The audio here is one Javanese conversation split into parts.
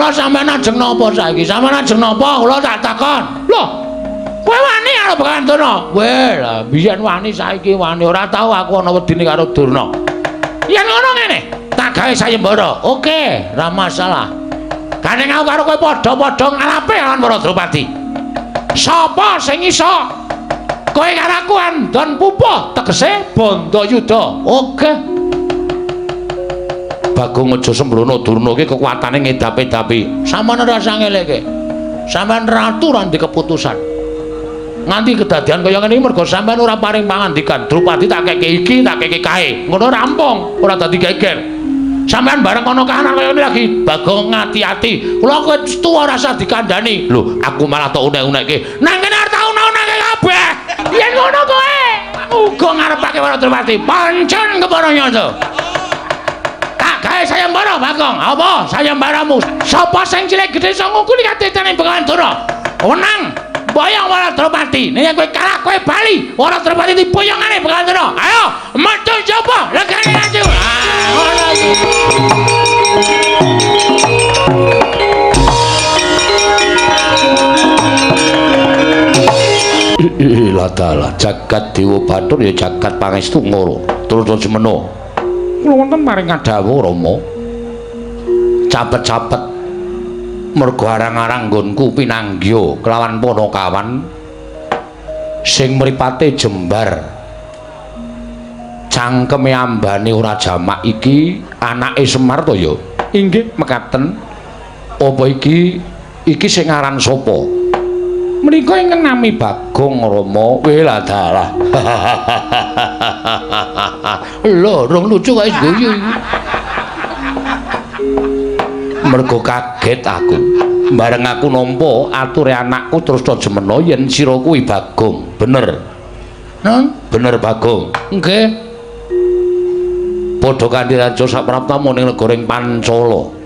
Mula sampeyan ajeng napa saiki? Sampeyan ajeng napa? Kula tak takon. Lho, kowe wani karo Begawan Durna? Weh, lah biyen wani saiki wani ora tau aku ana wedine karo Durna. Yen ngono ngene, tak gawe sayembara. Oke, ora masalah. Gandeng aku karo kowe padha-padha ngalape lawan para Drupadi. Sapa sing iso? Kowe karo aku andon pupuh tegese bandha yuda. Oke. Bagong aja sembrono, Durna iki kekuatane ngedap-edapi. Sampeyan ora usah ngeleke. Sampeyan ratu ora ndek keputusan. Nganti kedadian kaya ngene iki mergo sampeyan ora paring pangandikan. Drupadi tak keke iki, tak keke kae. Ngono rampung, ora dadi geger. Sampeyan bareng ana kahanan kaya ngene lagi, Bagong ngati-ati. Kula kowe tuwa ora usah dikandhani. Lho, aku malah tok unek-unekke. Nang kene arep tak unek-unekke kabeh. Yen ngono kowe uga ngarepake para Drupadi. Pancen kepara nyata. Gawe sayembara Bagong. Apa sayembaramu? Sapa sing cilik gedhe iso ngungkuli katetene Begawan Durna? Wenang boyong para Drupadi. Nek kowe kalah kowe bali. Para Drupadi diboyongane Begawan Durna. Ayo metu coba legane ati. Ah, ngono iki. Ladalah jagat Dewa Bathara ya jagat pangestu ngoro. Terus semeno. Kula wonten paring kadhawuh Rama. Capet-capet mergo arang-arang nggonku pinanggya kelawan Panakawan sing mripate jembar. Cangkeme ambane ora jamak iki anake Semar to ya? Inggih mekaten. Apa iki iki sing aran sapa? Menika ingkang nami Bagong Rama. Weh ladalah. Lho, rong lucu kok wis guyu iki. Mergo kaget aku. Bareng aku nampa ature anakku terus to jemena yen sira kuwi Bagong. Bener. Nun, bener Bagong. Nggih. Padha kanthi raja sapraptamu ning negara ing Pancala.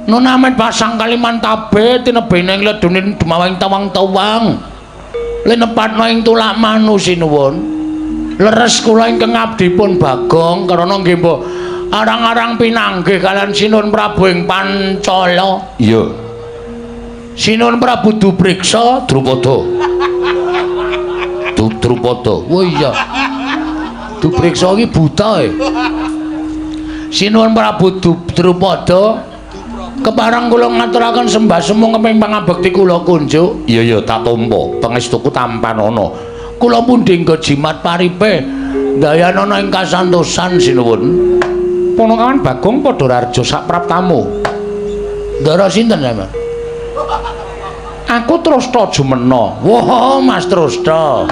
Nun amet pasang Kalimantabe tinebene ing ledunin dumawing tawang-tawang. Linepatna ing tulak manu sinuwun. Leres kula ingkang abdipun Bagong karana nggih mbok arang-arang pinanggih kalian Sinuwun Prabu ing Pancala. Iya. Sinuwun Prabu Dupriksa Drupada. Drupada. Oh iya. Dupriksa iki buta e. Sinuwun Prabu Drupada kepareng kula ngaturaken sembah sumung keping pangabekti kula kunjuk. Iya iya tak tampa. Pangestuku tampanana. Kula pundi nggo jimat paripe ndayanana ing kasantosan sinuwun. Panakawan Bagong padha rarja sapraptamu. Ndara sinten sampeyan? Aku Trasta Jumena. Wah, Mas Trasta.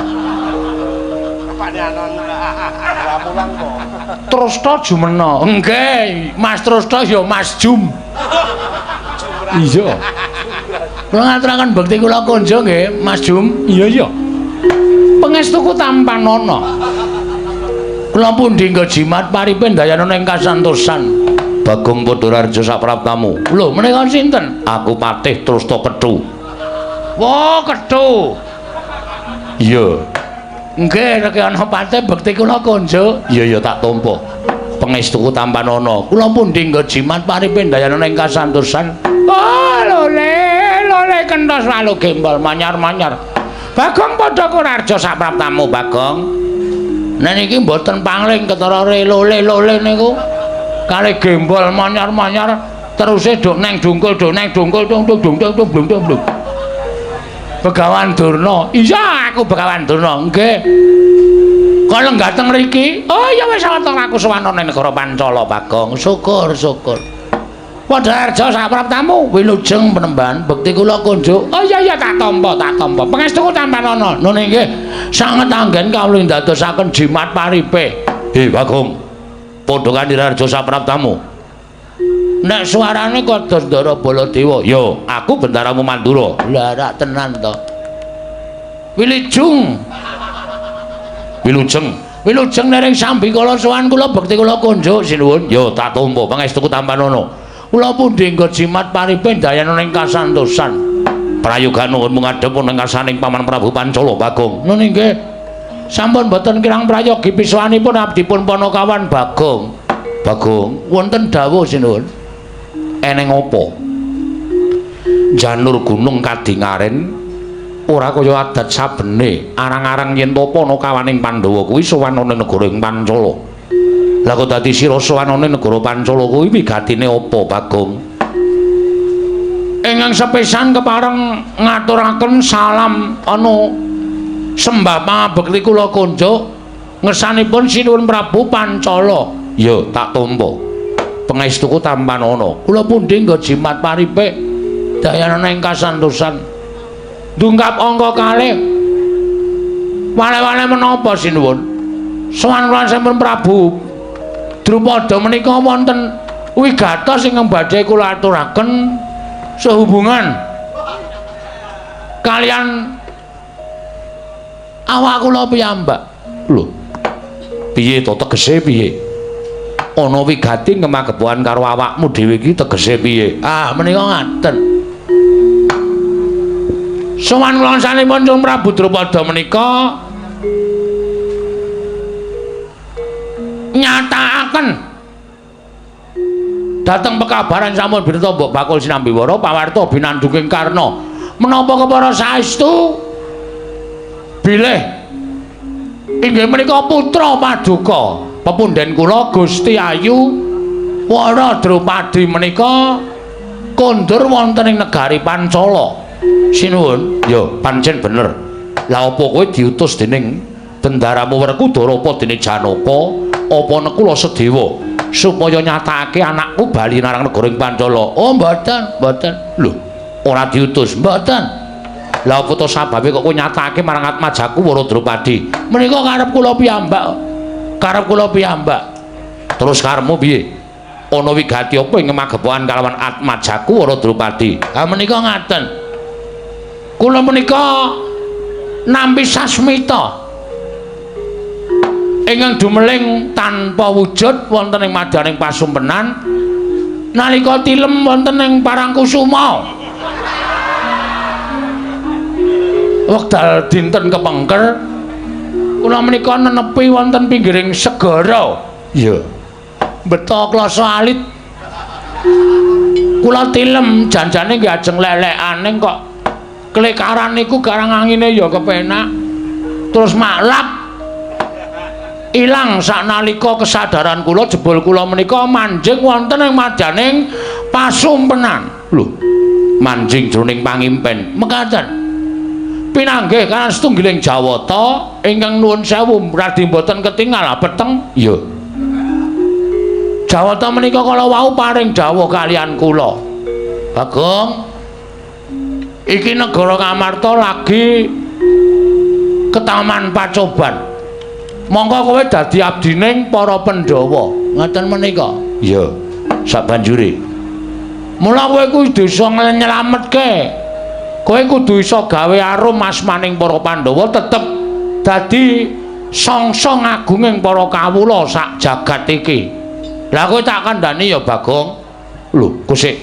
Trasta Jumena. Nggih, Mas Trasta ya Mas Jum. Iya. Kula ngaturaken bekti kula konjo nggih, Mas Jum. Iya iya. Pangestuku tampanana. Kula pundi nggo jimat paripe ndayanana ing kasantosan. Bagong padha rarja sapraptamu. Lho, menika sinten? Aku Patih Trasta Kethu. Wah, Kethu. Iya. Nggih, nek ana patih bekti kula konjuk. Iya iya tak tampa. Pangestuku tampanana. Kula pundi nggo jimat paripe ndayanana ing kasantosan. Oh, lole, lole kenthos walu gembol manyar-manyar. Bagong padha kurarja sapraptamu, Bagong. Nek niki mboten pangling ketara lole-lole niku. Kali gembol manyar-manyar teruse dok neng dungkul dok neng dungkul tung tung dung tung tung blung tung blung. Begawan Durna. Iya, aku Begawan Durna. Nggih. Kala ganteng mriki. Oh iya wis wonten aku sowan ning negara Pancala, Bagong. Syukur, syukur. Padha arja sapraptamu wilujeng penemban bekti kula kunjuk. Oh iya iya tak tampa, tak tampa. Pangestuku tampanana. Nun inggih sanget anggen kawula ndadosaken jimat paripe. He Bagong. Padha kanthi arja sapraptamu. Nek suarane kados Ndara Baladewa, ya aku bendaramu Mandura. Lah rak tenan to. Wilujeng. Wilujeng. Wilujeng nering sambikala sowan kula bekti kula kunjuk sinuwun. Ya tak tampa pangestuku tampanana. Kula pundi nggo jimat paripe ndayanana ing kasantosan. Prayoga nuwun ngadhep ing ngarsaning Paman Prabu Pancala Bagong. Nun inggih. Sampun boten kirang prayogi pisuwanipun abdipun Panakawan Bagong. Bagong, wonten dawuh sinuwun. Eneng apa? Janur gunung kadingaren ora kaya adat sabene, arang-arang yen tapa ana kawaning Pandhawa kuwi sowan ana negara ing Pancala. Lah kok dadi sira sowan ana negara Pancala kuwi wigatine apa, Bagong? Ingkang sepisan kepareng ngaturaken salam anu sembah pangabekti kula konjuk ngersanipun Sinuwun Prabu Pancala. Ya, tak tampa. Pangestuku tampanana. Kula pundi nggo jimat paripe dayanana ing kasantosan. Dungkap angka kalih. Wale-wale menapa sinuwun? Sowan kula sampun Prabu Drupada menika wonten wigatos ingkang badhe kula aturaken sehubungan kalian awak kula piyambak. Lho. Piye to tegese piye? Ana wigati ngemagepokan karo awakmu dhewe iki tegese piye? Ah, menika ngaten. Sowan kula sanipun Cung Prabu Drupada menika nyatakaken dhateng pekabaran sampun bineta mbok bakul sinambiwara pawarta binandunging Karna. Menapa kepara saestu bilih inggih menika putra paduka pepunden kula Gusti Ayu Wara Drupadi menika kondur wonten ing negari Pancala. Sinuwun, ya pancen bener. Lah apa kowe diutus dening bendaramu Werkudara apa dene Janaka apa Nekula Sedewa supaya nyatakake anakku bali marang negara ing Pancala? Oh, mboten, mboten. Lho, ora diutus, mboten. Lah apa to sababe kok kowe nyatakake marang atmajaku Wara Drupadi? Menika karep kula piyambak. Karep kula piyambak. Terus karepmu piye? Ana wigati apa ing magepokan kalawan atmajaku Wara Drupadi? Ha menika ngaten. Kula menika nampi sasmita ingkang dumeling tanpa wujud wonten ing madyaning pasumpenan nalika tilem wonten ing Parangkusuma. Wekdal dinten kepengker kula menika nenepi wonten pinggiring segara. Iya. Beto klasa alit. Kula tilem janjane nggih ajeng lelekane kok klekaran niku garang angine ya kepenak. Terus maklap ilang saknalika kesadaran kula jebul kula menika manjing wonten ing madyaning pasumpenan. Lho, manjing jroning pangimpen. Mekaten. Pinanggih kaliyan setunggiling Jawata ingkang nuwun sewu radi mboten ketingal peteng. Iya. Jawata menika kala wau paring dawuh kaliyan kula. Bagong, iki negara Ngamarta lagi ketaman pacoban. Mongko kowe dadi abdining para Pandhawa. Ngaten menika. Iya. Sabanjure. Mula kowe kudu iso nyelametke. Kowe kudu iso gawe arum asmaning para Pandhawa tetep dadi songsong agunging para kawula sak jagat iki. Lah kowe tak kandhani ya Bagong. Lho, kok sik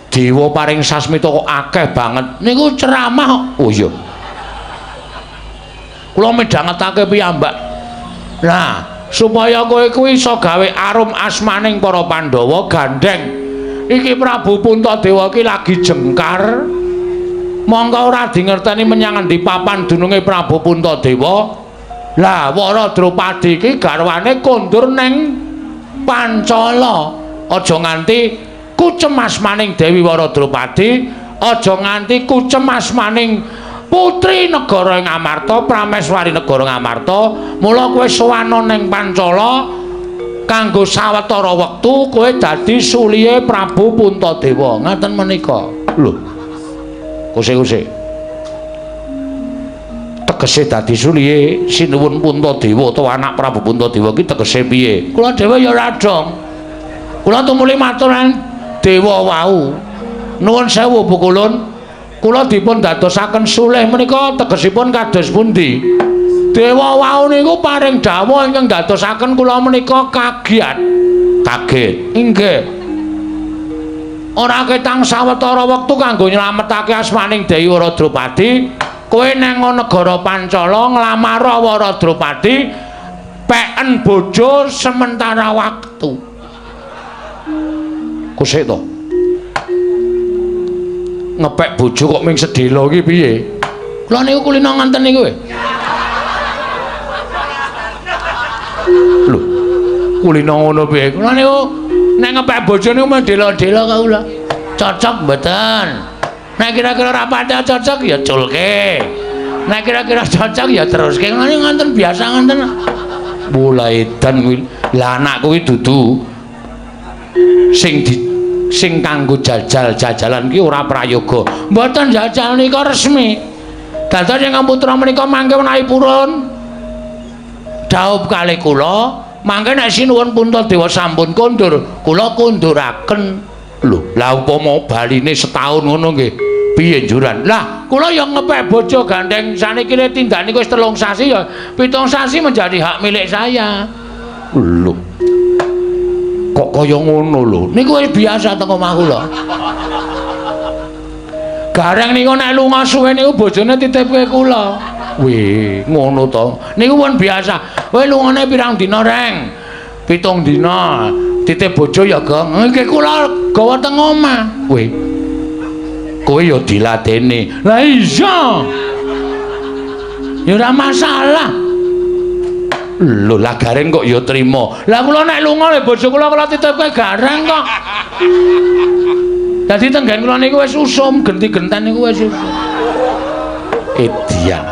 dewa paring sasmita kok akeh banget. Niku ceramah kok. Oh iya. Kula midhangetake piyambak. Lah, supaya kowe kuwi iso gawe arum asmaning para Pandhawa gandheng. Iki Prabu Puntadewa iki lagi jengkar. Mongko ora dingerteni menyang endi papan dununge Prabu Puntadewa. Lah, Wara Drupadi iki garwane kondur ning Pancala. Aja nganti kucem asmaning Dewi Wara Drupadi, aja nganti kucem asmaning putri negara Ngamarta, Prameswari negara Ngamarta. Mula kowe sowana ning Pancala kanggo sawetara wektu kowe dadi sulihe Prabu Puntadewa. Ngaten menika. Lho. Kuse-kuse. Tegese dadi sulihe Sinuwun Puntadewa utawa anak Prabu Puntadewa ki tegese piye? Kula dhewe ya ora dong. Kula tumuli matur dewa wau. Nuwun sewu Pukulun. Kula dipun dadosaken sulih menika tegesipun kados pundi? Dewa wau niku paring dawuh ingkang dadosaken kula menika kagiat. Kaget. Inggih. Ora ketang sawetara wektu kanggo nyelametake asmaning Dewi Wara Drupadi, kowe nang negara Pancala nglamar Wara Drupadi peken bojo sementara waktu. Kusik to. Ngepek bojo kok ming sedhela iki piye? Kula niku kulino nganten niku. Lho, kulino ngono piye? Kula niku nek ngepek bojo niku mung dela-dela kok kula. Cocok mboten? Nek kira-kira ora pati cocok ya culke. Nek kira-kira cocok ya teruske. Kula niku nganten biasa nganten. Mulai edan kuwi. Lah anakku kuwi dudu sing di sing kanggo jajal-jajalan ki ora prayoga. Mboten jajal nika resmi. Dados ingkang putra menika mangke menawi purun dhaup kalih kula, mangke nek sinuwun Puntadewa sampun kondur, kula konduraken. Lho, lah upama baline setahun ngono nggih, piye njuran? Lah, kula ya ngepek bojo gandeng saniki le tindak niku wis 3 sasi ya, 7 sasi menjadi hak milik saya. Lho. Kok kaya ngono lho? Niku wis biasa teng omah kula. Gareng niku nek lunga suwe niku bojone titipke kula. Wih, ngono to. Niku pun biasa. Kowe lungane pirang dina, Reng? 7 dina. Titip bojo ya, Gong. Nggih kula gawa teng omah. Wih. Kowe ya diladeni. Lah iya. Ya ora masalah. Lho, lah Gareng kok ya trima. Lah kula nek lunga le bojo kula kula titipke Gareng kok. Dadi tenggen kula niku wis usum, genti-genten niku wis usum. Edian.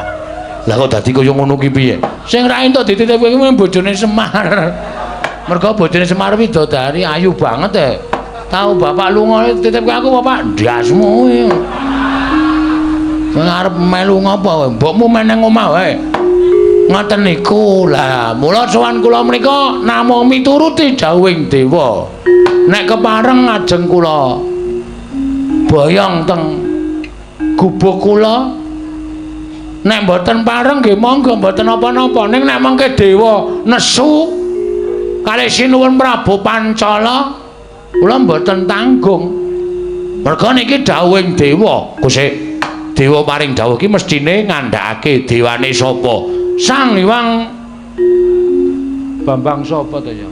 Lah kok dadi kaya ngono ki piye? Sing ra entuk dititipke kuwi bojone Semar. Mergo bojone Semar widodari ayu banget e. Tau bapak lunga titipke aku bapak ndasmu kuwi. Sing arep melu ngapa? Mbokmu meneng omah wae. Ngoten niku. Lah mula sowan kula menika namung mituruti dawuhing dewa. Nek kepareng ajeng kula boyong teng gubuk kula. Nek mboten pareng nggih monggo mboten napa-napa. Ning nek mengke dewa nesu kalih sinuwun Prabu Pancala kula mboten tanggung. Merga niki dawuhing dewa. Gusti dewa paring dawuh iki mesthine ngandhakake dewane sapa? Sang Hyang Bambang sapa to ya?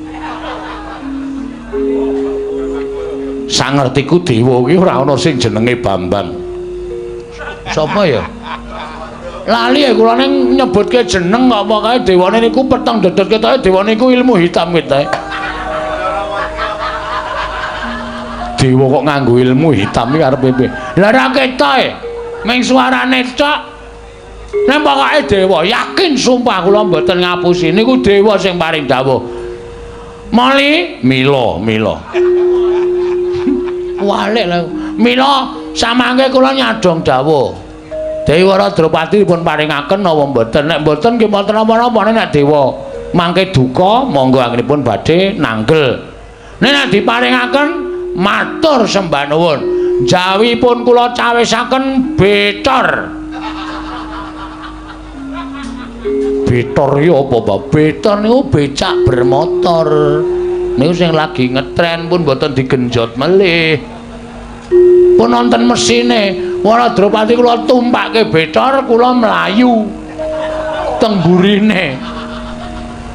Sangertiku dewa iki ora ana sing jenenge Bambang. Sapa ya? Lali ya kula ning nyebutke jeneng kok pokoke dewane niku peteng dedet ketoke dewane niku ilmu hitam ketoke. Dewa kok nganggo ilmu hitam iki arep piye? Lah ora ketoke. Ming suarane cok. Nek pokoke dewa yakin sumpah kula mboten ngapusi niku dewa sing paring dawuh. Moli mila mila. Walik lho. Mila samangke kula nyadong dawuh. Dewi Wara Drupadi dipun paringaken napa mboten? Nek mboten nggih mboten napa-napa. Nek dewa mangke duka monggo anggenipun badhe nanggel. Nek nek diparingaken matur sembah nuwun. Jawipun kula cawisaken betor. Betor iki apa, Pak? Betor niku becak bermotor. Niku sing lagi ngetren pun mboten digenjot melih. Pun wonten mesine. Wara Drupadi kula tumpake betor kula mlayu teng burine.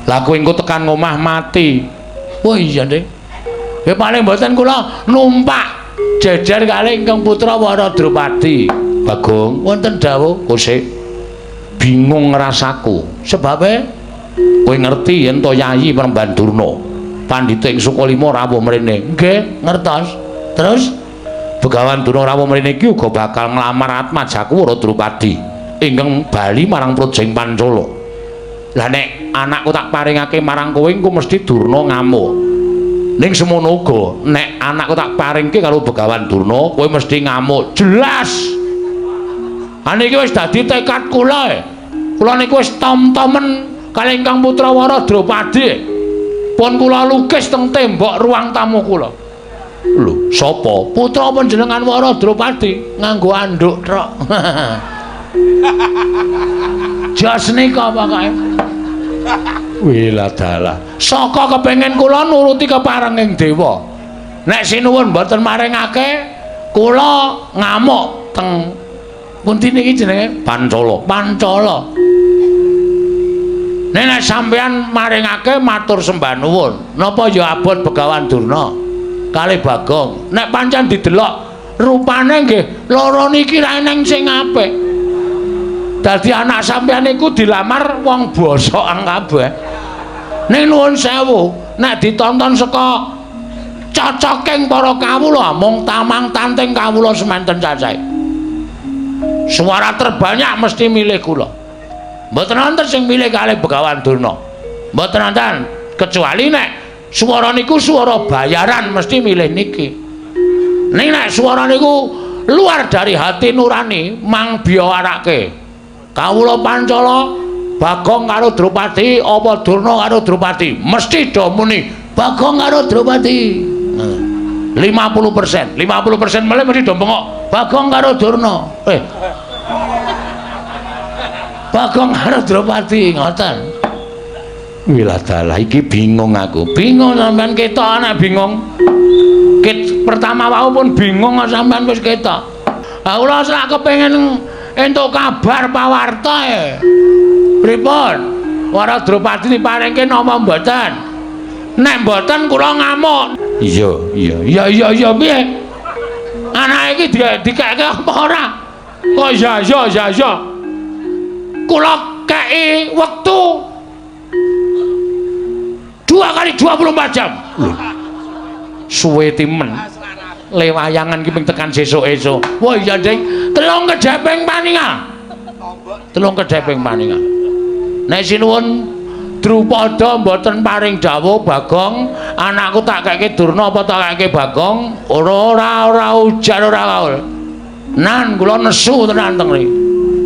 Lah kowe engko tekan omah mati. Oh iya, Dik. Ya paling mboten kula numpak jejer kalih ingkang putra Wara Drupadi. Bagong, wonten dawuh kosek. Bingung rasaku. Sebabe kowe ngerti yen to Yayi Premban Durna pandhita ing Sukalima rawuh mrene. Nggih, ngertos. Terus Begawan Durna rawuh mrene iki uga bakal nglamar atmajaku Wara Drupadi ingkang bali marang Projeng Pancala. Lah nek anakku tak paringake marang kowe engko mesti Durna ngamuk. Ning semono uga nek anakku tak paringke karo Begawan Durna kowe mesti ngamuk. Jelas. Ha niki wis dadi tekad kula. Kula niku wis tom-tomen kalih ingkang putra Wara Drupadi. Pun kula lukis teng tembok ruang tamu kula. Lho, sapa? Putra panjenengan Wara Drupadi nganggo anduk trok. Jos nika pokoke. Wiladalah. Saka kepengin kula nuruti keparenging dewa. Nek sinuwun mboten maringake, kula ngamuk teng pundi niki jenenge? Pancala. Pancala. Nek nek sampeyan maringake matur sembah nuwun. Napa ya abot Begawan Durna kalih Bagong. Nek pancen didelok Rupane nggih loro niki ra eneng sing apik. Dadi anak sampeyan niku dilamar wong bosokan kabeh. Ning nuwun sewu, nek ditonton saka cocoking para kawula mung tamang tanting kawula semanten cacahe. Suara terbanyak mesti milih kula. Mboten wonten sing milih kalih Begawan Durna. Mboten wonten, kecuali nek swara niku swara bayaran mesti milih niki. Ning nek swara niku luar dari hati nurani mang biyawarake. Kawula Pancala Bagong karo Drupadi apa Durna karo Drupadi mesti do muni Bagong karo Drupadi. 50%, 50% melih mesti do bengok Bagong karo Durna. Bagong karo Drupadi ngoten. Wiladalah iki bingung aku. Bingung sampean ketok anak bingung. Ket pertama wau pun bingung sampean wis ketok. Ha kula sak kepengin entuk kabar pawarta e. Pripun? Wara Drupadi diparingke napa mboten? Nek mboten kula ngamuk. Iya, iya, iya, iya, iya piye? Anake iki dikeke apa ora? Kok iya, iya, iya, iya. Kula kei wektu 2 kali 24 jam. Lho. Suwe timen. Le wayangan ki ping tekan sesuk-esuk. Wah iya, Ding. Telung kedheping paninga. Telung kedheping paninga. Nek sinuwun Drupada mboten paring dawuh Bagong, anakku tak keke Durna apa tak keke Bagong? Ora ora ora ujar ora kaul. Nan kula nesu tenan teng mriki.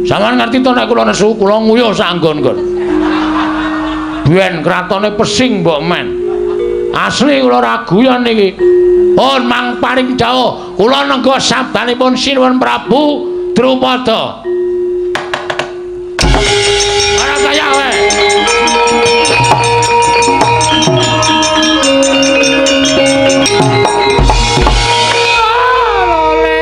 Sampeyan ngerti to nek kula nesu, kula nguyuh sak nggon-nggon. Biyen kratone pesing mbok men. Asli kula ora guyon niki. Pun mang paring dawuh, kula nengga sabdanipun Sinuwun Prabu Drupada. Ora kaya kowe. Lole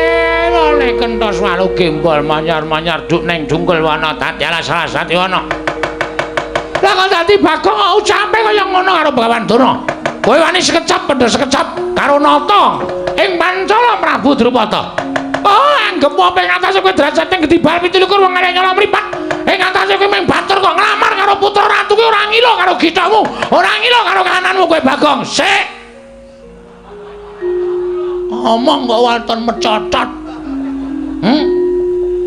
lole kentos walu gembol manyar-manyar duk neng dungkul wana dadi alas alas wana. Lah kok dadi Bagong kok ucape kaya ngono karo Begawan Durna. Kowe wani sekecap pendha sekecap karo nata ing Pancala Prabu Drupada. Oh, anggep apa ing atase kowe derajate gedhi bal 27 wong arek nyolong mripat. Ing atase kowe mung batur kok nglamar karo putra ratu kuwi ora ngilo karo githamu, ora ngilo karo kananmu kowe Bagong. Sik. Omong kok waton mecocot.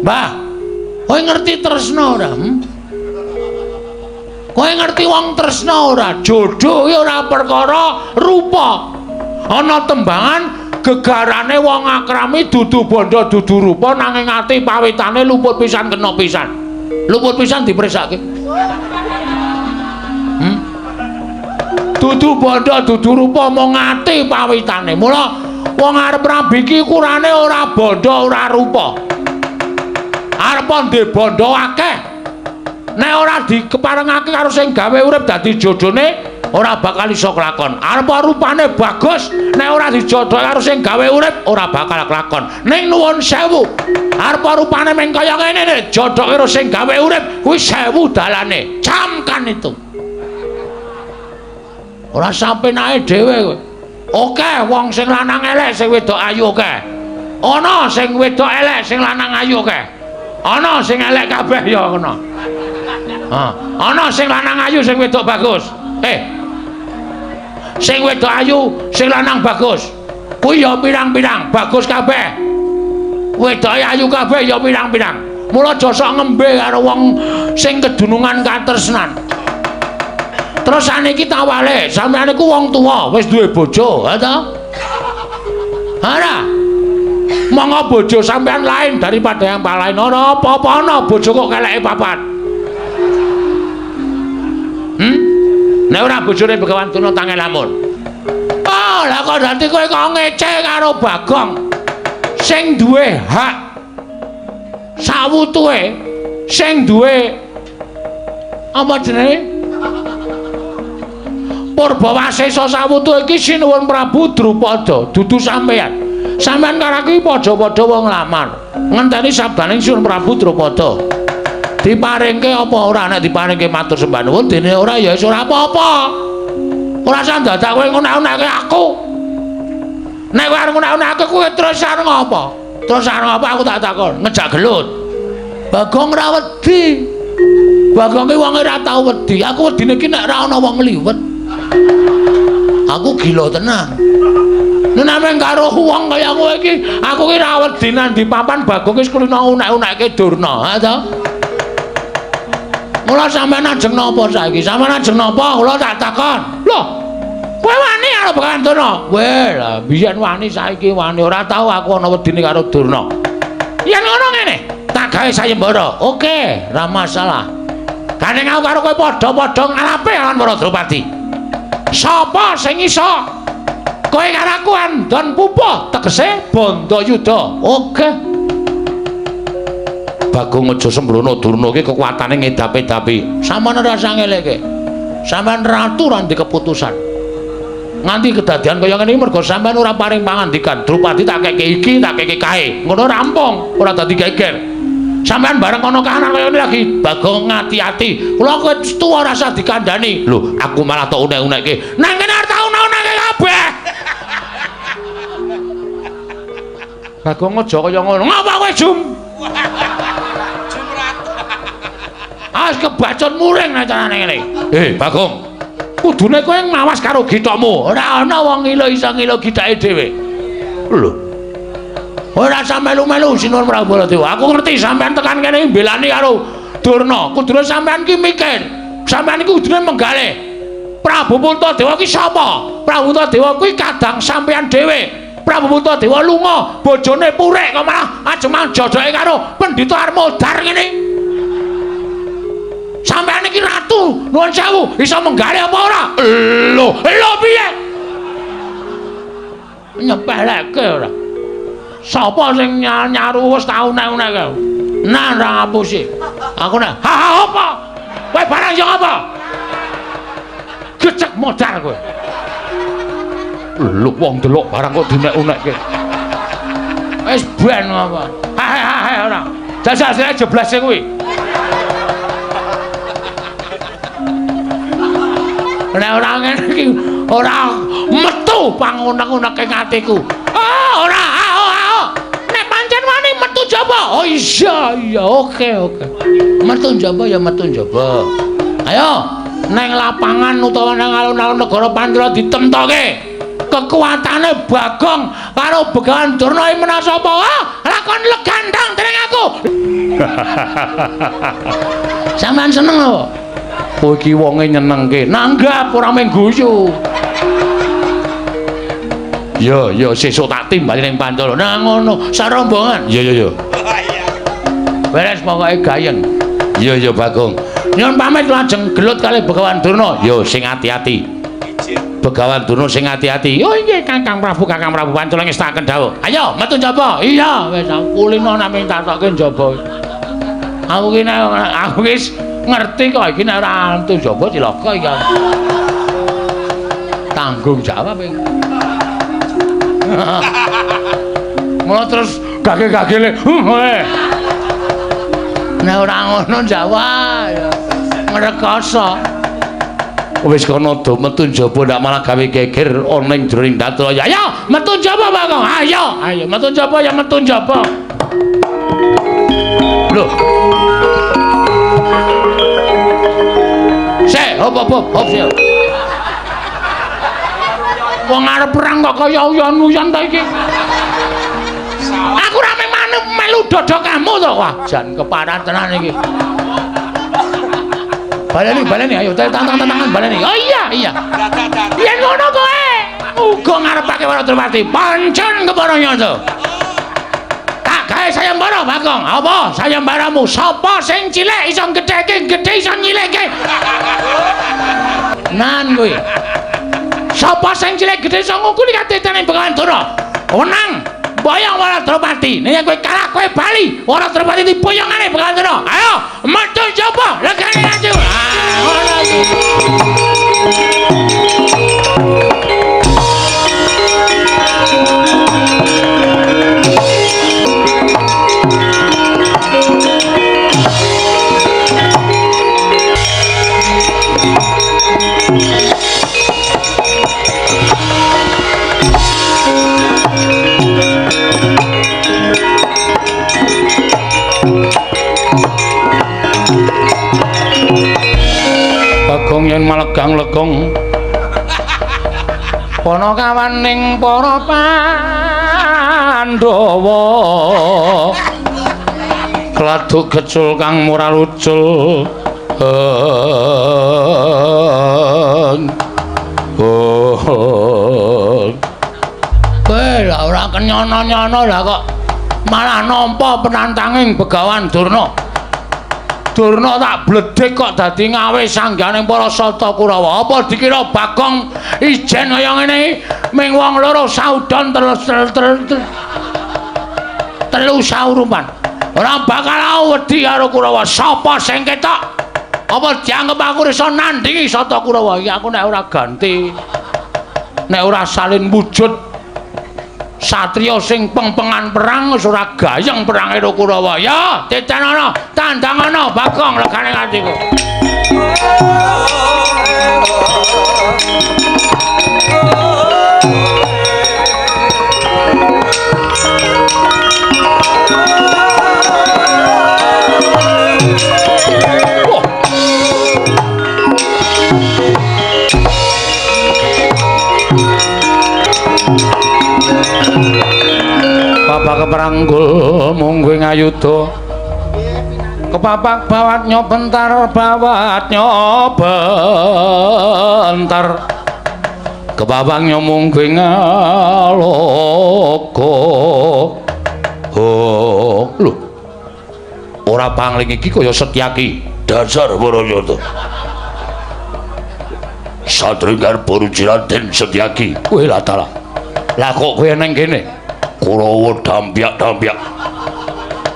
Mbah, kowe ngerti tresna ora? Kowe ngerti wong tresna ora? Jodoh ki ora perkara rupa. Ana tembangan gegarane wong akrami dudu bondo dudu rupa nanging ati pawitane luput pisan kena pisan. Luput pisan dipresake. Dudu bondo dudu rupa mung ati pawitane. Mula wong arep rabi iki ukurane ora bondo ora rupa. Arep ndek bondo akeh. Nek ora dikeparengake karo sing gawe urip dadi jodhone ora bakal iso kelakon. Arep rupane bagus nek ora dijodhoke karo sing gawe urip ora bakal kelakon. Ning nuwun sewu, arep rupane meng kaya ngene nek jodhoke karo sing gawe urip kuwi sewu dalane. Camkan itu. Ora sampenae dhewe kowe. Oke, wong sing lanang elek sing wedok ayu oke. Ana sing wedok elek sing lanang ayu oke. Ana sing elek kabeh ya ngono. Ana sing lanang ayu sing wedok bagus. Sing wedok ayu sing lanang bagus. Kuwi ya pirang-pirang bagus kabeh. Wedoke ayu kabeh ya pirang-pirang. Mula aja sok ngembe karo wong sing kedunungan katresnan. Terus saniki tawale, sampeyan niku wong tuwa, wis duwe bojo, ha ta? Ora. Monggo bojo sampeyan lain daripada yang lain. Ora apa-apa ana bojo kok keleke papat. Nek ora bojone Begawan Durna tange lamun. Oh, lah kok dadi kowe kok ngece karo Bagong sing duwe hak sawutuhe, sing duwe apa jenenge? Purbawasesa sawutuhe iki Sinuwun Prabu Drupada, dudu sampeyan. Sampeyan karo aku padha-padha wong lamar. Ngenteni sabdaning Sinuwun Prabu Drupada. Diparingke apa ora? Nek diparingke matur sembah nuwun, dene ora ya wis ora apa-apa. Ora usah dadak kowe ngono-ngono aku. Nek kowe arep ngunek-unekake kowe terus arep ngapa? Terus arep ngapa aku tak takon, ngejak gelut. Bagong ora wedi. Bagong ki wonge ora tau wedi. Aku wedine ki nek ora ana wong ngliwet. Aku gila tenan. Nek nameng karo wong kaya kowe iki, aku ki ora wedi nang di papan Bagong wis kulino unek-unekke Durna, ha to? Mula sampean ajeng napa saiki? Sampean ajeng napa? Kula tak takon. Lho, kowe wani karo Begawan Durna? Kowe lah biyen wani saiki wani ora tau aku ana wedine karo Durna. Yen ngono ngene, tak gawe sayembara. Oke, ora masalah. Gandeng aku karo kowe padha-padha ngalape lawan para Drupadi. Sapa sing iso? Kowe karo aku andon pupuh, tegese Bandayuda. Oke. Bagong aja sembrono, Durna iki kekuatane ngedap-edapi. Sampeyan ora usah ngeleke. Sampeyan ratu ora ndek keputusan. Nganti kedadian kaya ngene iki mergo sampeyan ora paring pangandikan. Drupadi tak keke iki, tak keke kae. Ngono rampung, ora dadi geger. Sampeyan bareng ana kahanan kaya ngene lagi, Bagong ngati-ati. Kula kowe tuwa ora usah dikandhani. Lho, aku malah tok unek-unekke. Nang kene arep tak unek-unekke kabeh. Bagong aja kaya ngono. Ngapa kowe, Jum? As kebacut muring nek carane ngene. Bagong. Kudune kowe ngawas karo githokmu. Ora ana wong ngilo iso ngilo githake dhewe. Lho. Ora usah melu-melu Sinuwun Prabu Baladewa. Aku ngerti sampean tekan kene mbelani karo Durna. Kudune sampean ki mikir. Sampean iki kudune menggalih. Prabu Puntadewa ki sapa? Prabu Puntadewa kuwi kadang sampean dhewe. Prabu Puntadewa lunga, bojone purik kok malah ajeng jodoke karo Pendhita Armodar ngene. Sampeyan iki ratu, nuwun sewu, iso menggalih apa ora? Lho, lho piye? Nyepeleke ora. Sapa sing nyaru wis tau unek-unekke? Nah, ora ngapusi. Aku nek, ha ha apa? Kowe barang yo apa? Gecek modar kowe. Lho wong delok barang kok diunek-unekke. Wis ben apa? Ha ha ha ora. Jajal sing jeblase kuwi. Nek ora ngene iki ora metu pangunek-uneke atiku. Ah, ora, ah, ah. Nek pancen wani metu jaba. Oh iya, iya, oke, oke. Metu jaba ya metu jaba. Ayo, neng lapangan utawa nang alun-alun negara Pancala ditemtoke. Kekuatane Bagong karo Begawan Durna iki menang sapa? Ah, lakon legandang dening aku. Sampeyan seneng apa? Kowe iki wonge nyenengke. Nanggap ora mung guyu. Ya, ya sesuk tak timbali ning Pancala. Nah ngono, sarombongan. Ya, ya, ya. Beres pokoke gayeng. Ya, ya Bagong. Nyuwun pamit lajeng gelut kali Begawan Durna. Ya sing ati-ati. Begawan Durna sing ati-ati. Oh inggih Kakang Prabu, Kakang Prabu Pancala ngestakaken dawuh. Ayo metu njaba. Iya, wis aku kulino namung tatoke njaba. Aku ki nek aku wis ngerti kok iki nek ora metu njaba cilaka iki. Tanggung jawab iki. Mula terus gage-gagele. Nek ora ngono jawab ya ngrekoso. Wis kono do metu njaba ndak malah gawe geger ana ing jroning datra. Ayo metu njaba Bagong. Ayo, ayo metu njaba ya metu njaba. Lho. Sik, hop hop hop hop sik. Wong arep perang kok kaya uyon-uyon ta iki. Aku ora melu dada kamu to. Wah, jan keparat tenan iki. Baleni, baleni, ayo tantang-tantangan baleni. Oh iya, iya. Yen ngono kowe uga ngarepake para Drupadi. Pancen kepara nyata. Tak gawe sayembara Bagong. Apa sayembaramu? Sapa sing cilik iso gedheke, gedhe iso nyilike. Nan kuwi. Sapa sing cilik gedhe iso ngungkuli katetane Begawan Durna? Wenang boyong para Drupadi. Nek kowe kalah kowe bali. Para Drupadi diboyongane Begawan Durna. Ayo metu njaba legane atiku. Ah, ngono iki. yen malegang legong. Panakawaning para Pandhawa. Kladuk gecul kang murah lucul. Kowe lah ora kenyono-nyono lah kok malah nampa penantanging Begawan Durna. Durna tak bledhek kok dadi ngawe sangganing para Sata Kurawa. Apa dikira Bagong ijen kaya ngene iki? Ming wong loro saudon telu saurupan. Ora bakal wedi karo Kurawa. Sapa sing ketok? Apa dianggep aku iso nandingi Sata Kurawa? Iki aku nek ora ganti, nek ora salin wujud satriya sing pengpengan perang wis ora gayeng perang karo Kurawa. Ya, titenono, tandangana Bagong legane atiku. Bapak keperanggul mungguh ngayuda. Kepapak bawat nyobentar, bawat nyobentar. Kepapak nyomungguh ngaloka. Oh, lho. Ora pangling iki kaya Setyaki. Dasar Barayata. Satringgar Boruji Raden Setyaki. Kowe lah dalah. Lah kok kowe nang kene? Kurawa dampyak-dampyak.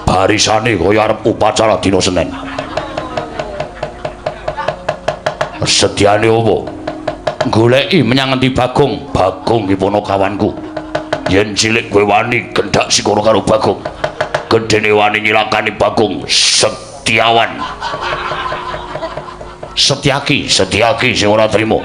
Barisane kaya arep upacara dina Senin. Setyane opo? Goleki menyang ngendi Bagong? Bagong ki ponokawanku. Yen cilik kowe wani gendhak sikara karo Bagong. Gedene wani nyilakani Bagong Setiawan. Setyaki, Setyaki sing ora trima.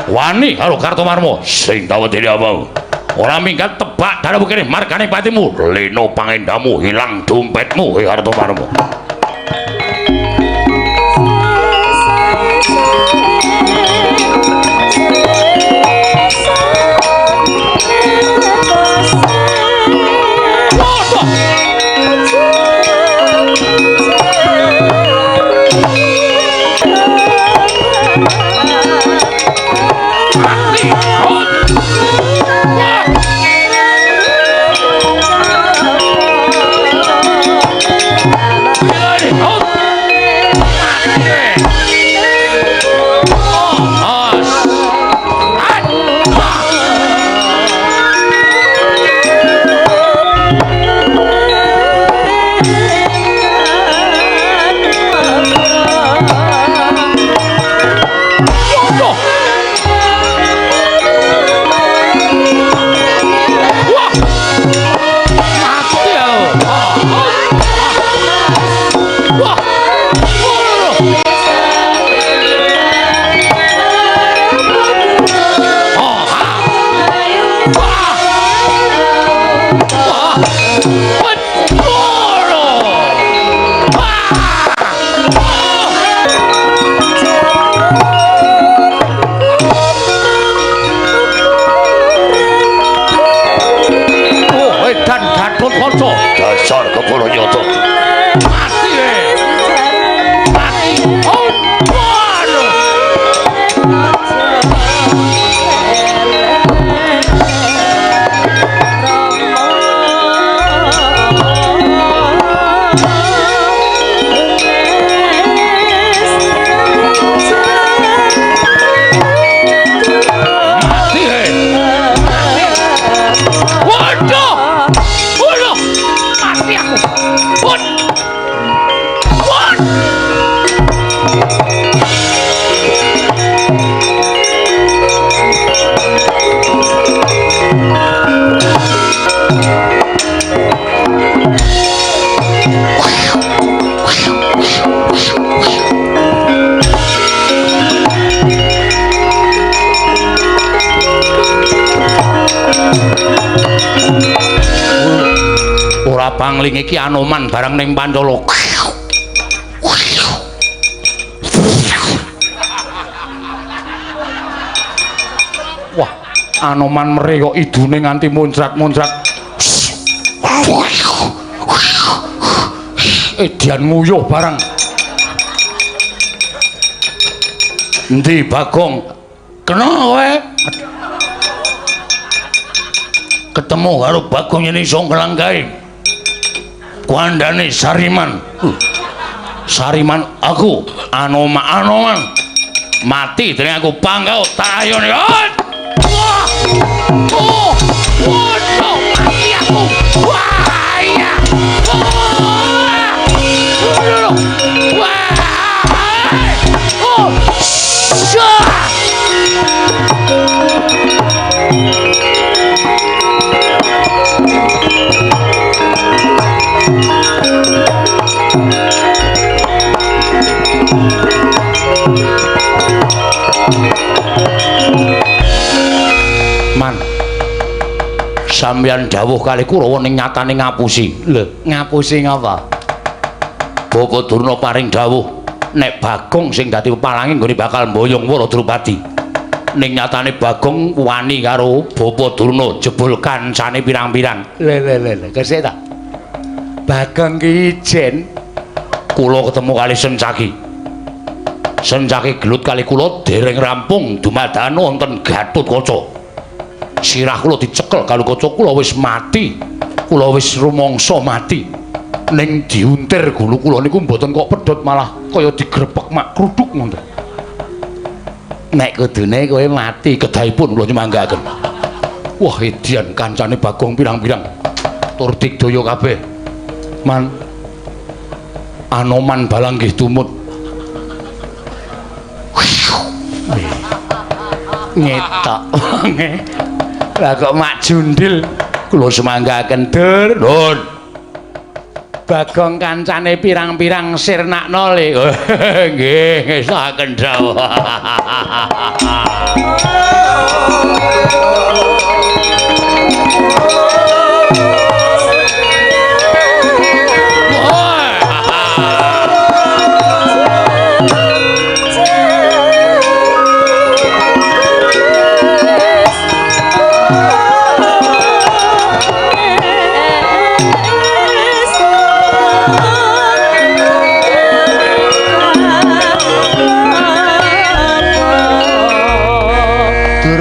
Wani karo Kartomarma sing tawedene apa? Ora minggat tebak dalu kene margane patimu. Leno pangendamu hilang dompetmu Kartomarma. Dasar kepala nyata. Mati. Mati. Oh, waduh. Mati. Waduh. Waduh. Mati aku. Wot. Wot. Ora pangling iki Anoman barang ning Pancala. Anoman mere kok idune nganti muncrat-muncrat. Edian nguyuh barang. Endi Bagong? Kena kowe. Ketemu karo Bagong yen iso nglanggahi. Kuandane Sariman. Sariman aku, Anoman. Mati dening aku pangkau tak ayone. Wah! Oh! Waduh, mati aku. Wah, iya. Wah! Wah! Oh! Syah! Man, sampeyan dawuh kali Kurawa ning nyatane ngapusi. Lho, ngapusi ngapa? Bapak Durna paring dawuh nek Bagong sing dadi pepalange nggone bakal mboyong Wara Drupadi. Ning nyatane Bagong wani karo Bapak Durna jebul kancane pirang-pirang. Lho lho lho, kesik ta? Bagong ki ijen kula ketemu kali Sencaki. Sencaki gelut kali kula dereng rampung dumadakan wonten Gatotkaca. Sirah kula dicekel karo kaca kula wis mati. Kula wis rumangsa mati. Ning diuntir gulu kula niku mboten kok pedhot malah kaya digrepek mak kruduk ngoten. Nek kudune kowe mati kedahipun kula nyemanggaken. Wah, edian kancane Bagong pirang-pirang. Tur digdaya kabeh. Man Anoman balang nggih tumut. Ngetok wonge. Lah kok mak jundil kula semanggaken dur. Nun. Bagong kancane pirang-pirang sirnakno le. Nggih, ngesaken dawuh.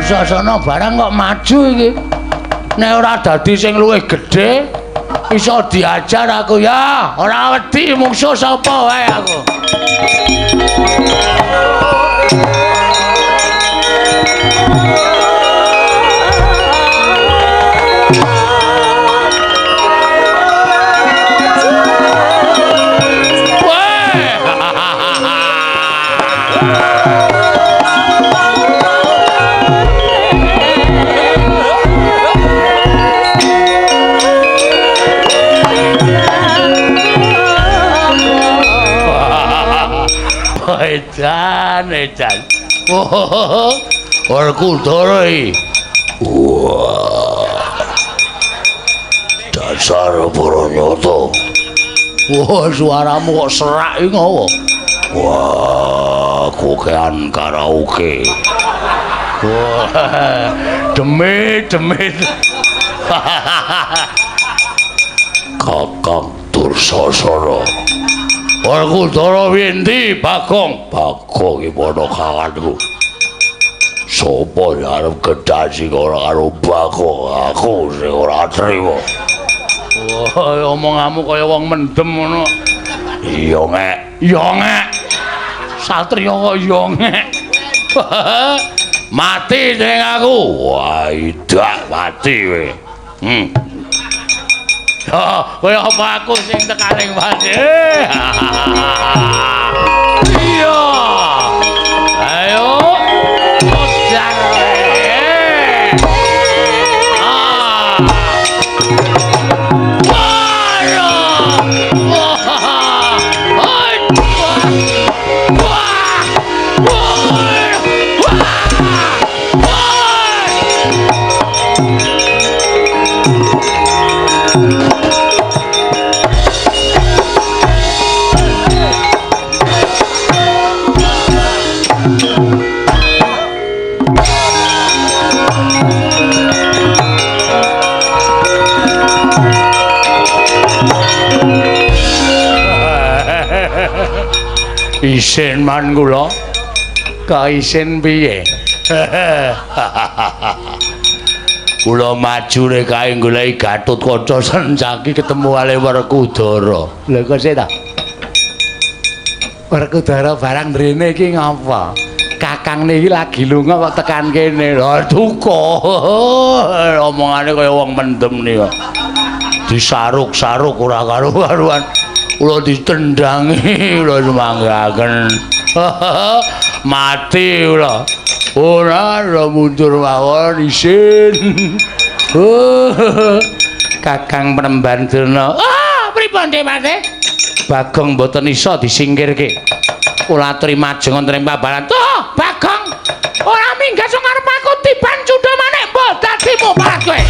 Dursasana barang kok maju iki. Nek ora dadi sing luwih gedhe iso diajar aku ya. Ora wedi mungsuh sapa wae aku. Edan, edan. Oh, Werkudara iki. Wah. Dasar para nyata. Wah, suaramu kok serak iki ngopo? Wah, kokean karaoke. Wah, demit, demit. Kakang Dursasana. Werkudara windi Bagong. Bagong iki padha kawanku. Sopo sing arep gedhasi ora karo Bagong? Aku sing ora trima. Wah, omonganmu kaya wong mendem ngono. Iya ngek. Iya ngek. Satriya kok iya ngek. Mati dening aku. Wah, idak mati kowe. Oh, kaya apa aku sing tekaning mati. Iya. Ayo. Modar. Ah. Wah. Isin man kula. Kok isin piye? Kula maju rek kae goleki Gatotkaca Sencaki ketemu kali Werkudara. Lha kok sik ta? Werkudara barang mrene iki ngapa? Kakang niki lagi lunga kok tekan kene. Lha duka. Omongane kaya wong mendem nika. Disaruk-saruk ora karu-karuan. Kula ditendangi, kula sumanggaken. Mati kula. Ora ora mundur mawon isin. Kakang Penemban Durna. Ah, pripun Dewate? Bagong mboten iso disingkirke. Kula aturi majeng wonten ing pabaran. Oh, Bagong. Ora minggat sing arep aku tiban cundha manik mbok dadi muparat kowe.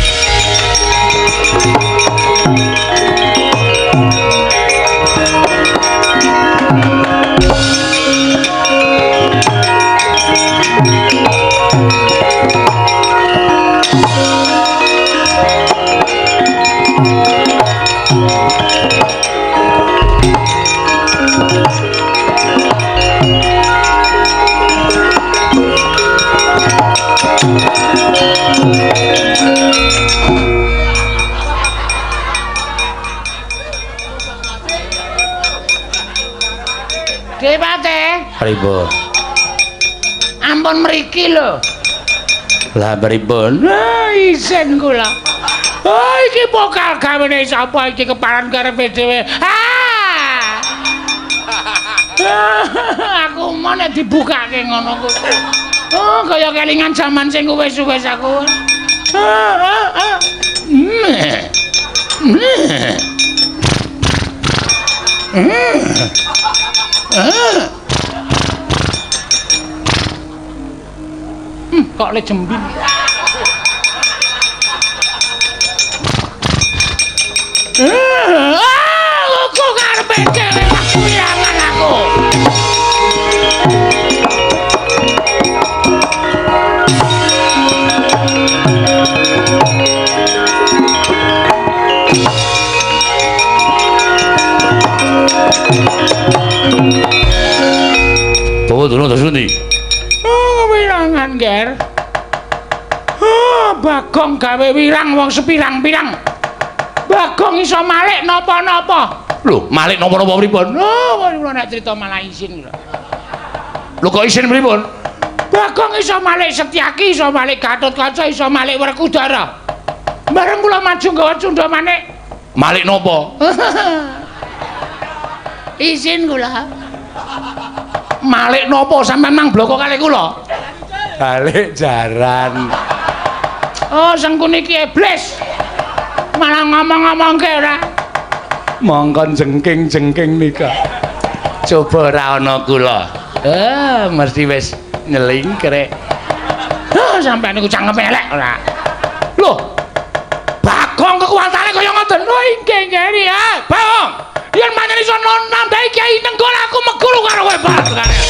Dewate, Pripun? Ampun mriki lho. Lah pripun? Ah, isin kula. Oh, iki pokal gawene sapa iki keparan karepe dhewe. Ah! Aku mau nek dibukake ngono kuwi. Oh, kaya kelingan jaman sing wis-wis aku. Kok le jembin. Aku karepe dhewe wirangan aku. Bawa durung terus ndi? Oh, wirangan, Ger. Oh, Bagong gawe wirang wong sepirang-pirang. Bagong iso malik napa-napa. Lho, malik napa-napa pripun? Oh, kula nek crita malah isin kula. Lho kok isin pripun? Bagong iso malik Setyaki, iso malik Gatotkaca, iso malik Werkudara. Bareng kula maju nggawa cundha manik. Malik napa? Isin kula. Malik napa sampean mang bloko kalih kula? Balik jaran. Oh, Sengkuni iki iblis. Malah ngomong-ngomongke ora. Mongkon jengking-jengking nika. Coba ora ana kula. Mesti wis nyelingkrek. Heh, sampean niku cangkeme elek ora. Lho. Bagong kekuatane kaya ngoten. Oh, inggih nggih ya. Bagong. Yen pancen iso nambahi Kyai Nenggala aku meguru karo kowe bareng.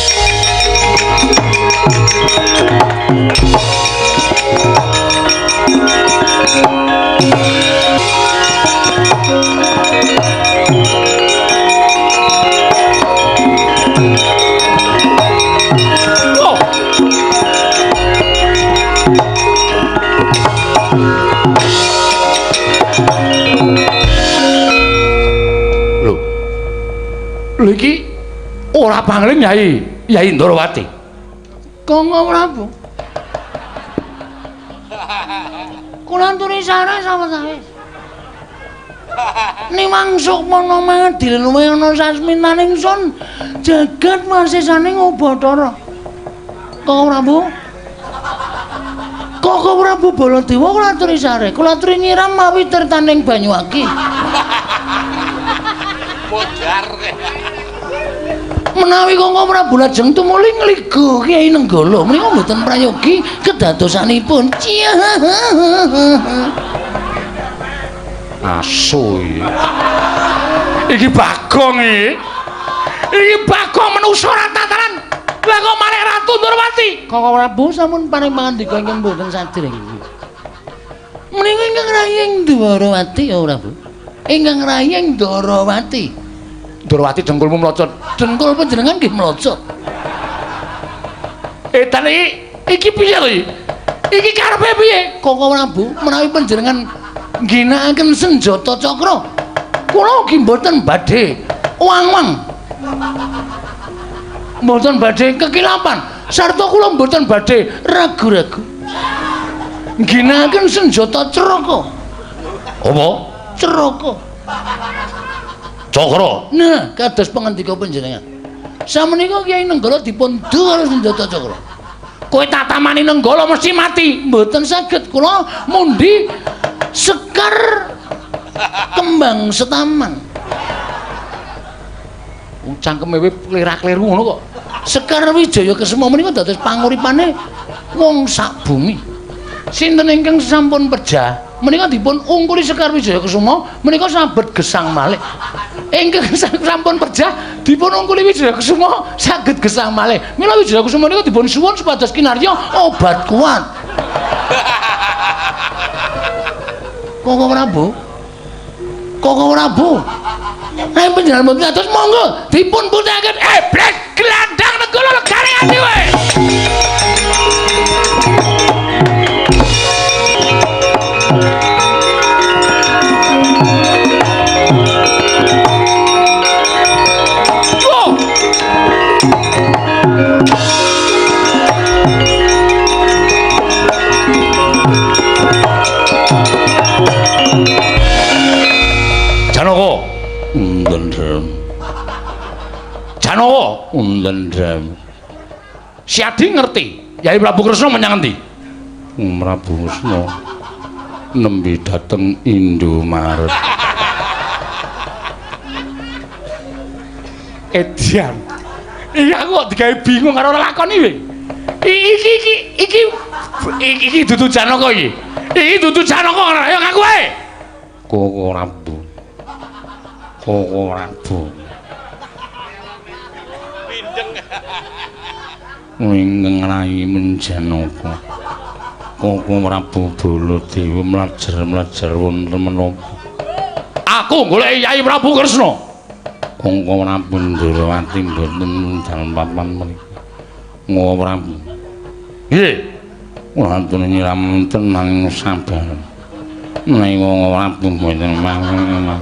Oh. Lho. Lho iki ora pangling Yai, Yai Ndorowati. Kanggo Prabu. Kula anturi sare sawetawis. Niwang sukmana mangadil luwih ana sasmitaning sun jagat wasisaning Ubathara. Kanggo Prabu. Kanggo Prabu Baladewa kula aturi sare, kula aturi nyiram mawi tirtaning Banyuwangi. Menawi Kangko Prabu lajeng tumuli ngliga Kyai Nenggala menika mboten prayogi kedadosanipun. Asu iki. Iki Bagong iki. Iki Bagong manusa ora tataran. Lah kok malih Ratu Ndorowati? Kangko Prabu sampun paring pangandika ingkang mboten sadreng. Menika ingkang raying Ndorowati ya Prabu. Ingkang raying Ndorowati. Ndorowati dengkulmu mlocot. Dengkul panjenengan nggih mlocot. Edan iki piye to iki? Iki karepe piye? Koko Prabu, menawi panjenengan ngginakaken senjata cakra, kula ugi mboten badhe wang-wang. Mboten badhe kekilapan, sarta kula mboten badhe ragu-ragu. Ngginakaken senjata craka. Apa? Craka. Cakra. Nah, kados pangandika panjenengan. Samenika Kyai Nenggala dipun du karo senjata cakra. Kowe tatamani Nenggala mesti mati. Mboten saged kula mundi sekar kembang setaman. Wong cangkeme wae klera-kleru ngono kok. Sekar Wijaya Kesuma menika dados panguripane wong sak bumi. Sinten ingkang sampun pejah menika dipun ungkuli Sekar Wijaya Kesuma menika sabet gesang malih. Ingkang sampun pejah dipun ungkuli Wijaya Kesuma saged gesang malih. Mila Wijaya Kesuma menika dipun suwun supados kinarya obat kuat. Koko Prabu. Koko Prabu. Nek panjenengan mboten atus monggo dipun putihake. Iblis glandang Nenggala legane ati kowe. Janaka. Ndendem. Janaka. Ndendem. Siadi ngerti Yai Prabu Kresna menyang endi? Prabu Kresna nembe dateng Indomaret. Edian. Iya aku kok digawe bingung karo lakon iki. Iki dudu Janaka iki. Iki dudu Janaka ora ayo ngaku wae. Koko Prabu. Koko Prabu. Pindeng. Ingkang rai menjanaka. Koko Prabu Baladewa mlajar-mlajar wonten menapa? Aku goleki Yai Prabu Kresna. Koko Prabu Ndorowati mboten dalem papan mriki. Koko Prabu. Nggih. Kula atur nyiram tenang sabar. Menawi Koko Prabu mboten mangke.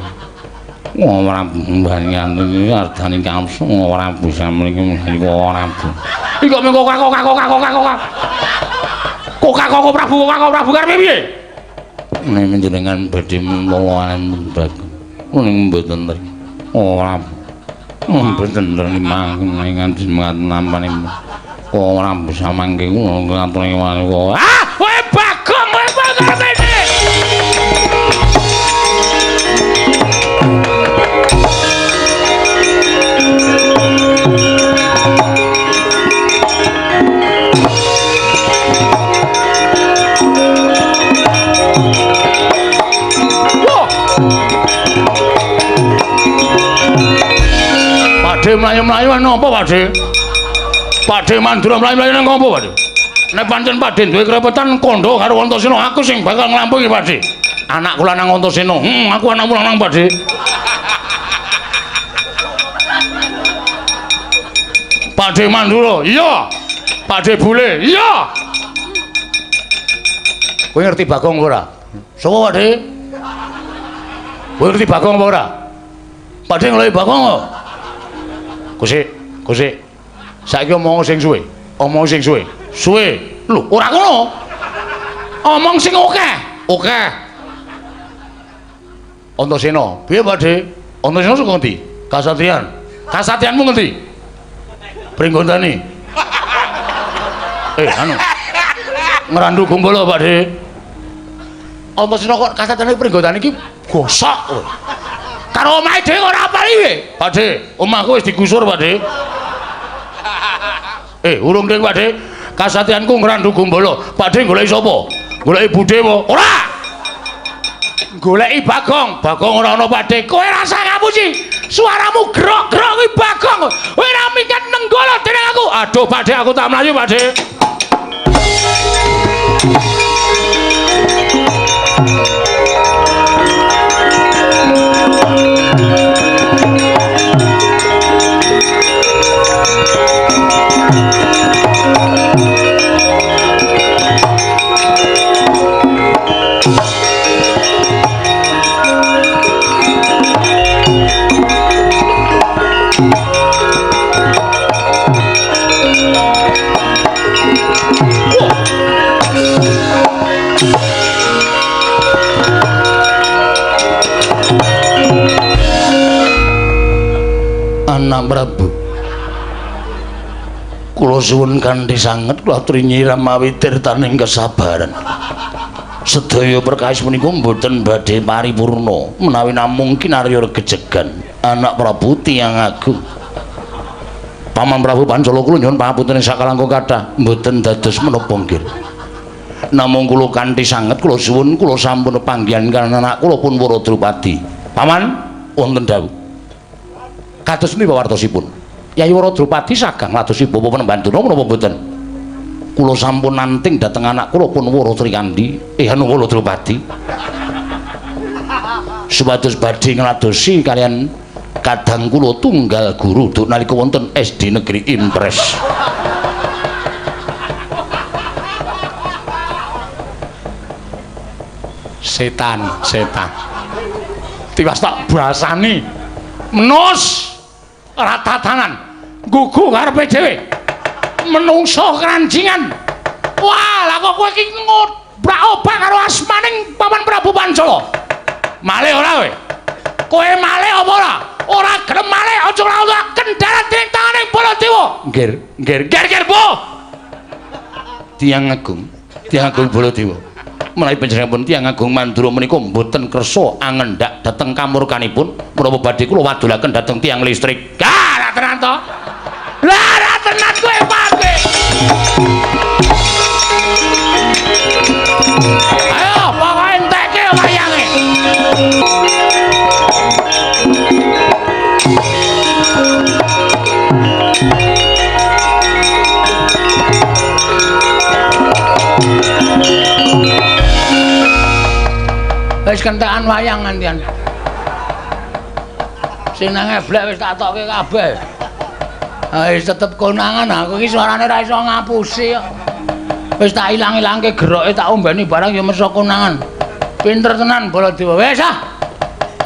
Koko Prabu mbanyan iki ardani kamsa Koko Prabu samriki menawi Koko Prabu. Iki kok mung kok. Kok Prabu kok Prabu karepe piye? Nek panjenengan badhe menolongan bagus. Ning mboten mriki. Ora. Mboten mriki nganti nampane. Ora bisa mangke kula ngatur kok. Ah, kowe Bagong, kowe Bagong kene. Pakde mlayu-mlayu napa Pakde? Pakde Mandura mlayu-mlayu nang apa Pakde? Nek pancen Pakde duwe krepetan kandha karo Antasena aku sing bakal nglampungi Pakde. Anakku lanang Antasena. Aku anakmu lanang Pakde. Pakde Mandura, iya. Pakde Bule, iya. Kowe ngerti Bagong ora? Sapa Pakde? Kowe ngerti Bagong apa ora? Pakde ngeloi Bagong kok. Kusik, kusik. Saiki omong sing suwe, omong sing suwe. Suwe. Lho, ora ngono. Omong sing akeh. Akeh. Antasena, piye Pakde? Antasena saka ngendi? Kasatriyan. Kasatriyanmu ngendi? Pringgondani. Anu. Ngrandu Gumbala, Pakde. Antasena kok kasatriyane Pringgondani iki gosok kowe. Karo omahe dhewe ora apal iki. Pakde, omahku wis digusur, Pakde. Urung ding, Pakde. Kasatriyanku Ngrandu Gumbala. Pakde goleki sapa? Goleki budhe apa? Ora. Goleki Bagong. Bagong ora ana, Pakde. Kowe rasa ngapusi. Suaramu grok-grok kuwi Bagong. Kowe ora minggat Nenggala dening aku. Aduh, Pakde, aku tak mlayu, Pakde. Paman Prabu. Kula suwun kanthi sanget kula aturi nyiram mawi tirtaning kesabaran. Sedaya perkawis menika mboten badhe paripurna menawi namung kinarya regejegan anak Prabu tiyang agung. Paman Prabu Pancala kula nyuwun pangapunten sakalangkung kathah mboten dados menapa nggih. Namung kula kanthi sanget kula suwun kula sampun panggihan kaliyan anak kula pun Wara Drupadi. Paman wonten dawuh. Kados pundi pawartosipun? Yai Wara Drupadi sagang ladosi Bapak Penemban Durna menapa mboten? Kula sampun nanting dhateng anak kula pun Wara Trikandi, anu Wara Drupadi. Supados badhe ngladosi kaliyan kadang kula tunggal guru duk nalika wonten SD Negeri Impres. Setan, setan. Tiwas tak basani. Menus ora tatanan. Gugu karepe dhewe. Menungso keranjingan. Wah, lah kok kowe iki ngobrak-obrak karo asmaning Paman Prabu Pancala. Malih ora kowe? Kowe malih apa ora? Ora gelem malih aja ora kendaran dening tanganing Baladewa. Nggir, nggir, nggir, nggir, Bu. Tiyang agung Baladewa. Menawi panjenenganipun tiyang agung Mandura menika mboten kersa angendak dhateng kamurkanipun, menapa badhe kula wadulaken dhateng tiyang listrik. Gah, ra tenan to. Lah, ra tenan kowe, Pak. Ayo, pokoke entekke wayange. Wis kentekan wayang ngantian. Sing nang eblek wis tak tokke kabeh. Ah wis tetep konangan aku iki suarane ora iso ngapusi kok. Wis tak ilang-ilangke geroke tak ombeni barang ya meso konangan. Pinter tenan Baladewa. Wis ah.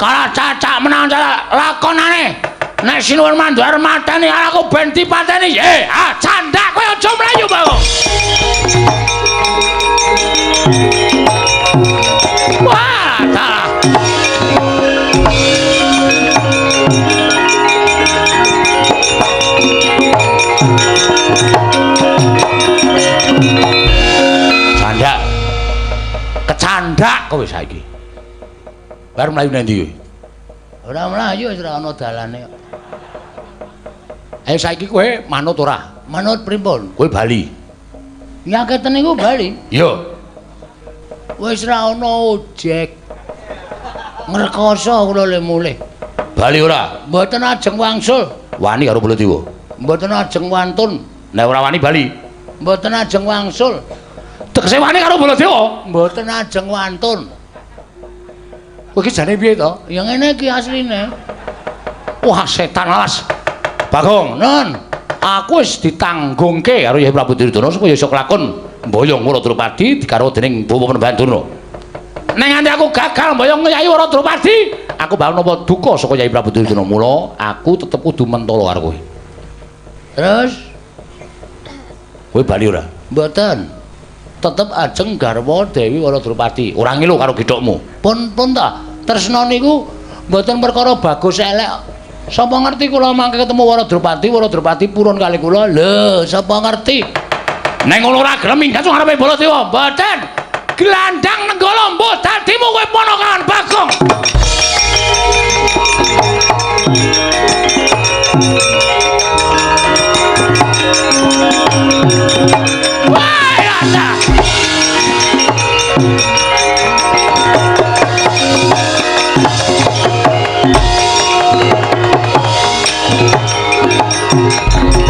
Kalah cacak menang cacak lakonane. Nek Sinuwun Mandura mateni aku ben dipateni. Ah candak kowe aja mlayu, Bagong. Wah, dalah. Candak. Kecandak kowe saiki. Bar mlayu nang ndi kowe? Ora mlayu wis ora ana dalane kok. Ayo saiki kowe manut ora? Manut pripun? Kowe bali. Nyaketen niku bali? Iya. Wis ora ana ojek. Ngrekoso kula le mulih. Bali ora? Mboten ajeng wangsul. Wani karo Baladewa? Mboten ajeng wantun. Nek ora wani bali? Mboten ajeng wangsul. Tegese wani karo Baladewa? Mboten ajeng wantun. Kowe iki jane piye to? Ya ngene iki asline. Wah, setan alas. Bagong, non, aku wis ditanggungke karo Yai Prabu Duryudana supaya iso kelakon mboyong Wara Drupadi digarwa dening Bapak Penemban Durna. Nek nganti aku gagal mboyong Yai Wara Drupadi, aku bakal nampa duka saka Yai Prabu Duryudana. Mula aku tetep kudu mentolo karo kowe. Terus kowe bali ora? Mboten. Tetep ajeng garwa Dewi Wara Drupadi. Ora ngilu karo githokmu. Pun pun ta. Tresna niku mboten perkara bagus elek. Sapa ngerti kula mangke ketemu Wara Drupadi, Wara Drupadi purun kali kula. Lho, sapa ngerti? Nek ngono ora gelem minggat ngarepe Baladewa. Mboten. Glandang nenggala mbuh dadimu kowe ponakan Bagong. Wah, ya.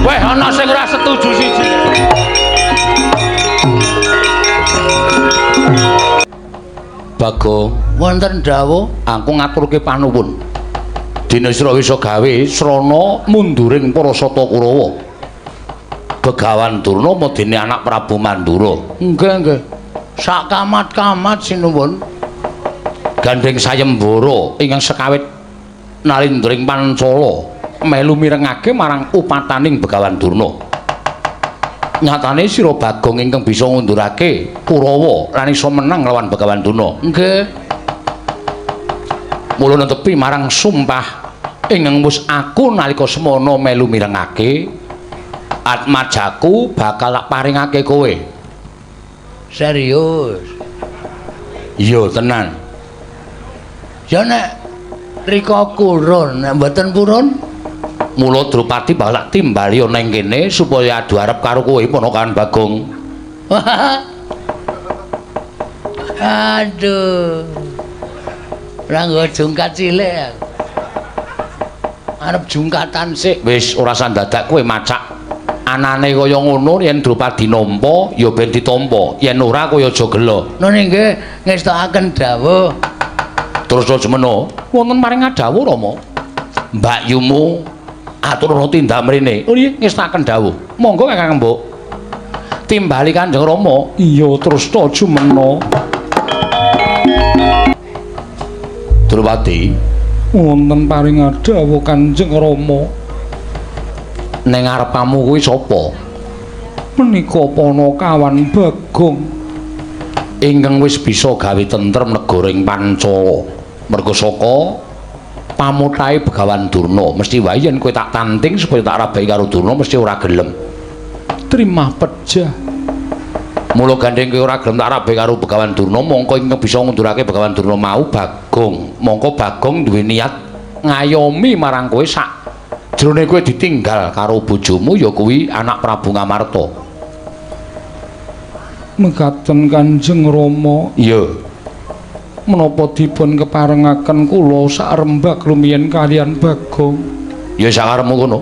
Weh, ana sing ora setuju siji. Bagong, wonten dawuh aku ngaturke panuwun. Dene sira wis gawe srana munduring para Sata Kurawa. Begawan Durna madene anak Prabu Mandura. Nggih, nggih. Sak kamat-kamat sinuwun. Gandeng sayembara ingkang sekawit nalindring Pancala melu mirengake marang upataning Begawan Durna. Nyatane sira Bagong ingkang bisa ngundurake Kurawa lan iso menang lawan Begawan Durna. Nggih. Mula netepi marang sumpah Ingkang wis aku nalika semana melu mirengake atmajaku bakal tak paringake kowe. Serius? Iya tenan. Ya nek rika kurun, nek mboten purun, mula Drupadi bakal tak timbali ana ing kene supaya adu arep karo kowe ponakan Bagong. Aduh. Ora nggo jungkat cilik aku. Arep jungkatan sik. Wis ora usah dadak kowe macak. Anane kaya ngono yen Drupadi nampa ya ben ditampa, yen ora kowe aja gela. Nun inggih ngestokaken dawuh. Terus aja meno, wonten maring dawuh Rama. Mbakyumu aturana tindak mrene. Oh iya ngestokaken dawuh. Monggo Kakang Mbok. Timbali Kanjeng Rama. Iya terus ta jumena. Drupadi wonten paring dawuh Kanjeng Rama. Ning ngarepamu kuwi sapa? Menika Panakawan Bagong ingkang wis bisa gawe tentrem negara ing Pancala. Merga saka pamutahe Begawan Durna, mesti wae yen kowe tak tanting supaya tak rabai karo Durna mesti ora gelem. Trimah pejah. Mula gandeng kowe ora gelem tak rabai karo Begawan Durna, mongko ingkang bisa ngundurake Begawan Durna mau Bagong. Mongko Bagong duwe niat ngayomi marang kowe sak jrone kowe ditinggal karo bojomu ya kuwi anak Prabu Ngamarta. Mekaten Kanjeng Rama. Iya. Menapa dipun keparengaken kula sarembag rumiyin kalian Bagong? Ya sakarepmu kono.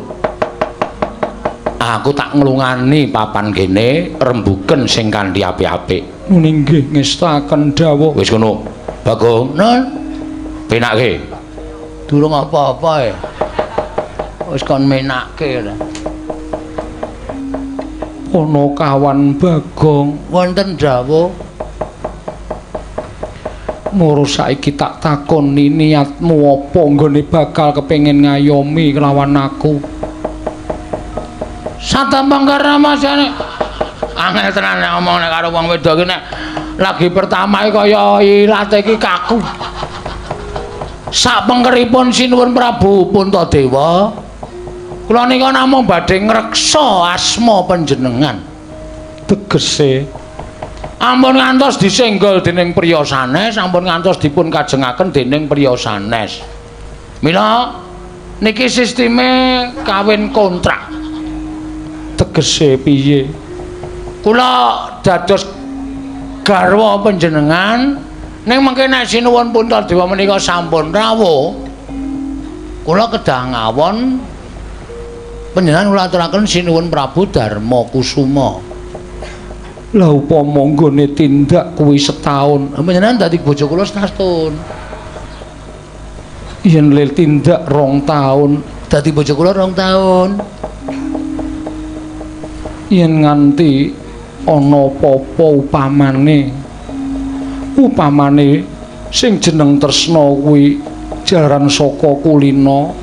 Aku tak nglungani papan kene rembuken sing kanthi apik-apik. Nun inggih ngestaken dawuh. Wis kono. Bagong, nun. Penakke. Durung apa-apa e. Wis kon menake ora. Panakawan Bagong wonten dawuh. Moro saiki tak takoni niatmu apa nggone bakal kepengin ngayomi kelawan aku. Satembang karamasane. Angel tenan nek omong nek karo wong wedok iki nek lagi pertama iki kaya ilate iki kaku. Sak pengkeripun Sinuwun Prabu Puntadewa, kula nika namung badhe ngreksa asma panjenengan. Tegese ampun ngantos disenggol dening priya sanes, ampun ngantos dipun kajengaken dening priya sanes. Mila niki sisteme kawin kontrak. Tegese piye? Kula dados garwa panjenengan ning mengke nek Sinuwun Puntadewa menika sampun rawuh, kula kedah ngawon panjenengan kula aturaken Sinuwun Prabu Darma Kusuma. Lah upama nggone tindak kuwi setahun, panjenengan dadi bojo kula setahun. Yen le tindak 2 taun, dadi bojo kula 2 taun. Yen nganti ana apa-apa upamane, upamane sing jeneng tresna kuwi jaran saka kulina,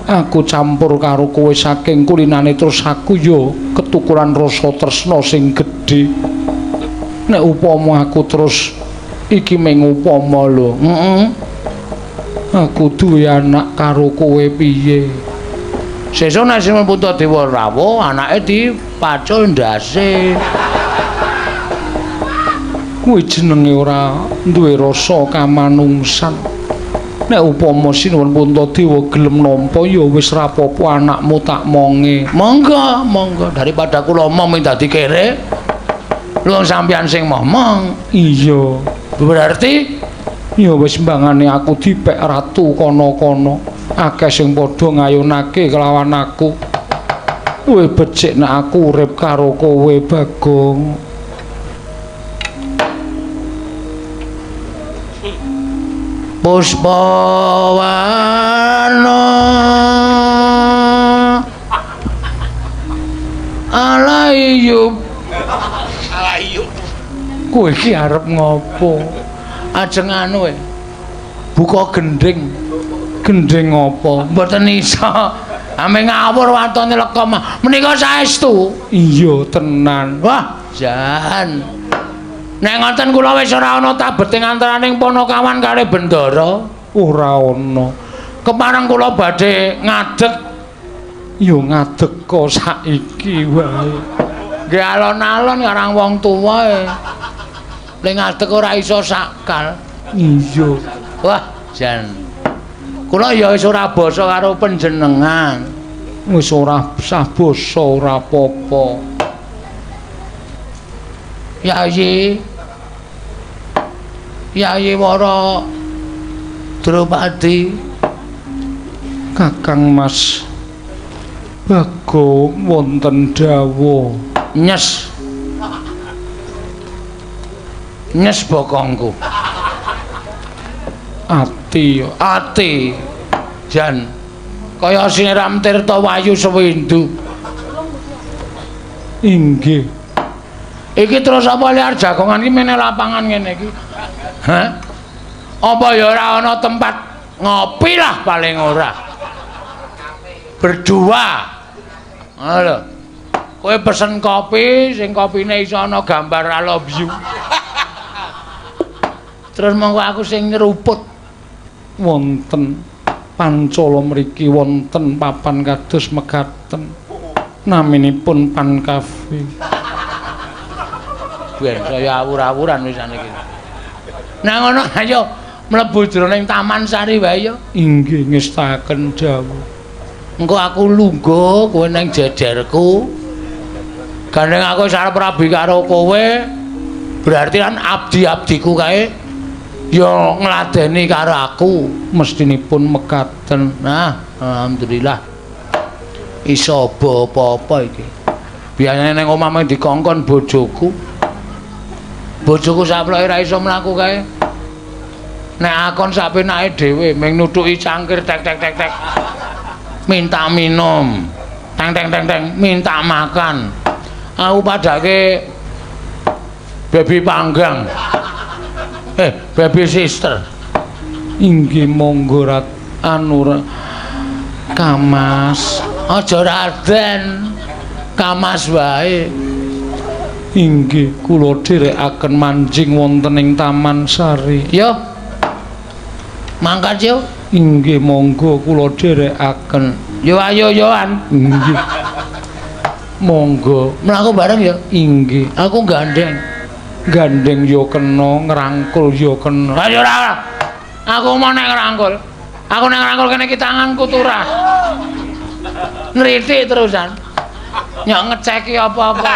aku campur karo kowe saking kulinane terus aku ya ketukuran rasa tresna sing gedhe. Nek upama aku terus iki mung upama lho, aku duwe anak karo kowe piye? Sesuk nek Sinuwun Puntadewa rawuh, anake dipacul ndase. Kuwi jenenge ora duwe rasa kamanungsan. Nek upama Sinuwun Puntadewa gelem nampa ya wis ra apa-apa anakmu tak monge. Monggo, monggo, daripada kula omong dadi kere. Lho sampeyan sing momong. Iya. Berarti ya wis mbangane aku dipek ratu kono-kono. Akeh sing padha ngayunake kelawan aku. Luwih becik nek aku urip karo kowe Bagong. Puspawana alaiyub. Alaiyub. Kowe iki arep ngopo? Ajeng anu buka gendhing. Gendhing apa? Mboten iso. Ame ngawur watone lekom. Menika saestu. Iya tenan. Wah, jan. Nek ngoten kula wis ora ana tabeting antaraning Panakawan kalih Bendara. Ora ana. Kepareng kula badhe ngadeg. Ya ngadeg kok saiki wae. Nggih alon-alon karang wong tuwa e. Ning ngadeg ora iso sakal. Iya. Wah, jan. Kula ya wis ora basa karo panjenengan. Wis ora sah basa ora apa-apa. Yayi. Yayi Wara Drupadi. Kakang Mas Bagong wonten dawuh. Nyes. Nyes bokongku. Ati, ati. Jan kaya siram tirta wayu sewindu. Inggih. Iki terus apa liar jagongan iki mene lapangan ngene iki? Hah? Apa ya ora ana tempat ngopi lah paling ora. Berdua. Ngono lho. Kowe pesen kopi sing kopine iso ana gambar I love you. Terus monggo aku sing nyeruput. Wonten pancala mriki wonten papan kados mekaten. Naminipun Pan Cafe. Ben saya awur-awuran wisane iki. Nah ngono ayo mlebu jroning Taman Sari wae ya. Inggih ngestaken dawuh. Engko aku lungguh kowe nang jejerku. Gandeng aku wis arep rabi karo kowe, berarti kan abdi-abdiku kae ya ngladeni karo aku. Mestinipun mekaten. Nah, alhamdulillah. Iso apa-apa iki. Biasane nang omah mung dikongkon bojoku. Bojoku saploke ra iso mlaku kae. Nek akon sak penake dhewe mung nutuki cangkir tek tek tek tek. Minta minum. Teng teng teng teng, minta makan. Aku padake baby panggang. Baby sister. Inggih monggo rat anu Kamas. Aja Raden. Kamas wae. Inggih kula dherekaken manjing wonten ing Taman Sari. Yo. Mangkat yo. Inggih monggo kula dherekaken. Yo ayo yoan. Inggih. Monggo mlaku bareng ya. Inggih. Aku gandeng. Gandeng yo kena, ngrangkul yo kena. Ayo ora. Aku mau nek ngrangkul. Aku nek ngrangkul kene iki tanganku turah. Nritik terusan. Nyok ngeceki apa-apa.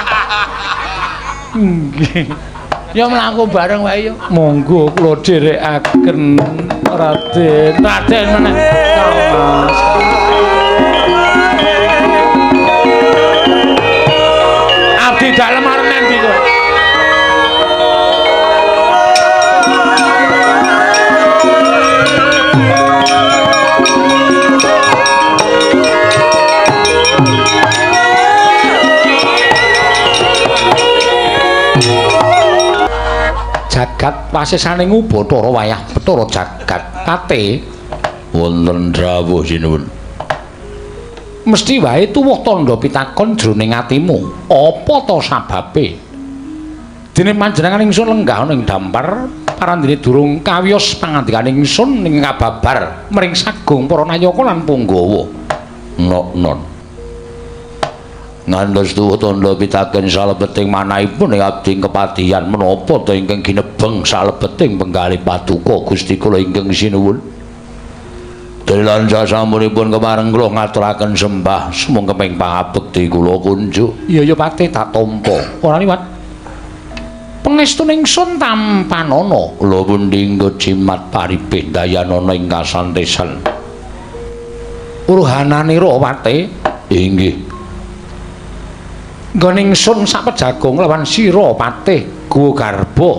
Nggih. Ya mlaku bareng wae yo. Monggo kula dherekaken Raden. Raden meneh. Kamas. Abdi dalem arep nang ndi kowe? Jagat wasesaning Ubathara wayah Bathara jagat pate wonten dawuh sinuwun. Mesti wae tuwuh tandha pitakon jroning atimu. Apa to sababe? Dene panjenengan ingsun lenggah ana ing dampar parandene durung kawiyos pangandikan ingsun ing kababar mring sagung para nayaka lan punggawa. Nok-non. Ngantos tuwuh tandha pitaken salebeting manahipun ing abdi kepatihan menapa ta ingkang ginebeng salebeting penggalih paduka Gusti kula ingkang sinuwun. Dene lan sasampunipun kepareng kula ngaturaken sembah sumangkeping pangabekti kula kunjuk. Iya ya pate tak tampa. Ora liwat. Pangestune ingsun tampanana. Kula pundi nggo jimat paripih dayanana ing kasantesan. Uruhananira pate. Inggih. Nggone ingsun sapejagung lawan sira patih Guwa Garba.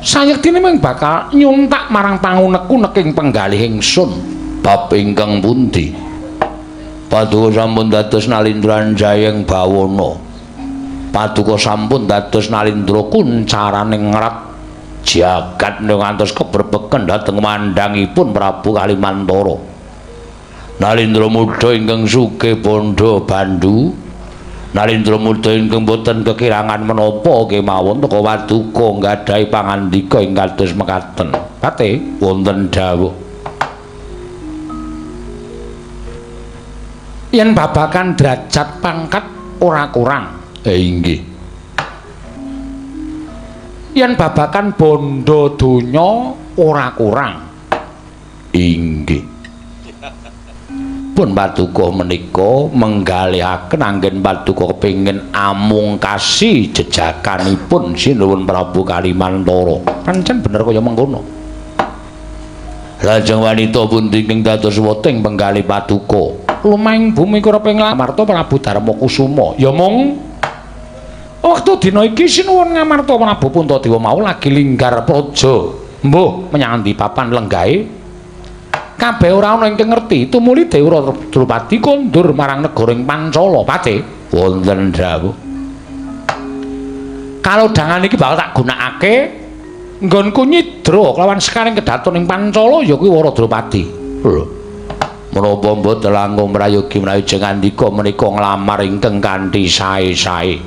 Sayektine mung bakal nyuntak marang pangunek-uneking penggalih ingsun. Bab ingkang pundi? Paduka sampun dados Nalindra Jayeng Bawana. Paduka sampun dados Nalindra kuncaraning ngrat jagat ngantos kebrebeken dhateng mandhangipun Prabu Kalimantara. Nalindra muda ingkang sugih bandha bandu, Nalindra muda ingkang boten kekirangan menapa kemawon teka paduka nggadahi pangandika ing kados mekaten. Pate wonten dawuh. Yen babakan derajat pangkat ora kurang. Inggih. Yen babakan bondo donya ora kurang. Inggih. Pun paduka menika menggalihaken anggen paduka kepengin amungkasi jejakanipun Sinuwun Prabu Kalimantara. Pancen bener kaya mengkono. Lajeng wanita pundi ingkang dados weting penggalih paduka? Lumahing bumi kureping Ngamarta Prabu Darma Kusuma. Ya mung wektu dina iki Sinuwun Ngamarta Prabu Puntadewa mau lagi linggar praja. Mbuh menyang endi papan lenggahe? Kabeh ora ana ingkang ngerti. Tumuli Dewi Drupadi kondur marang negara ing Pancala. Pate wonten dawuh. Kalodhangan iki bakal tak gunakake nggonku nyidra kelawan sekaring kedaton ing Pancala ya kuwi Wara Drupadi. Lho. Menapa mboten langkung prayogi menawi jeng andika menika nglamar ingkang kanthi sae-sae.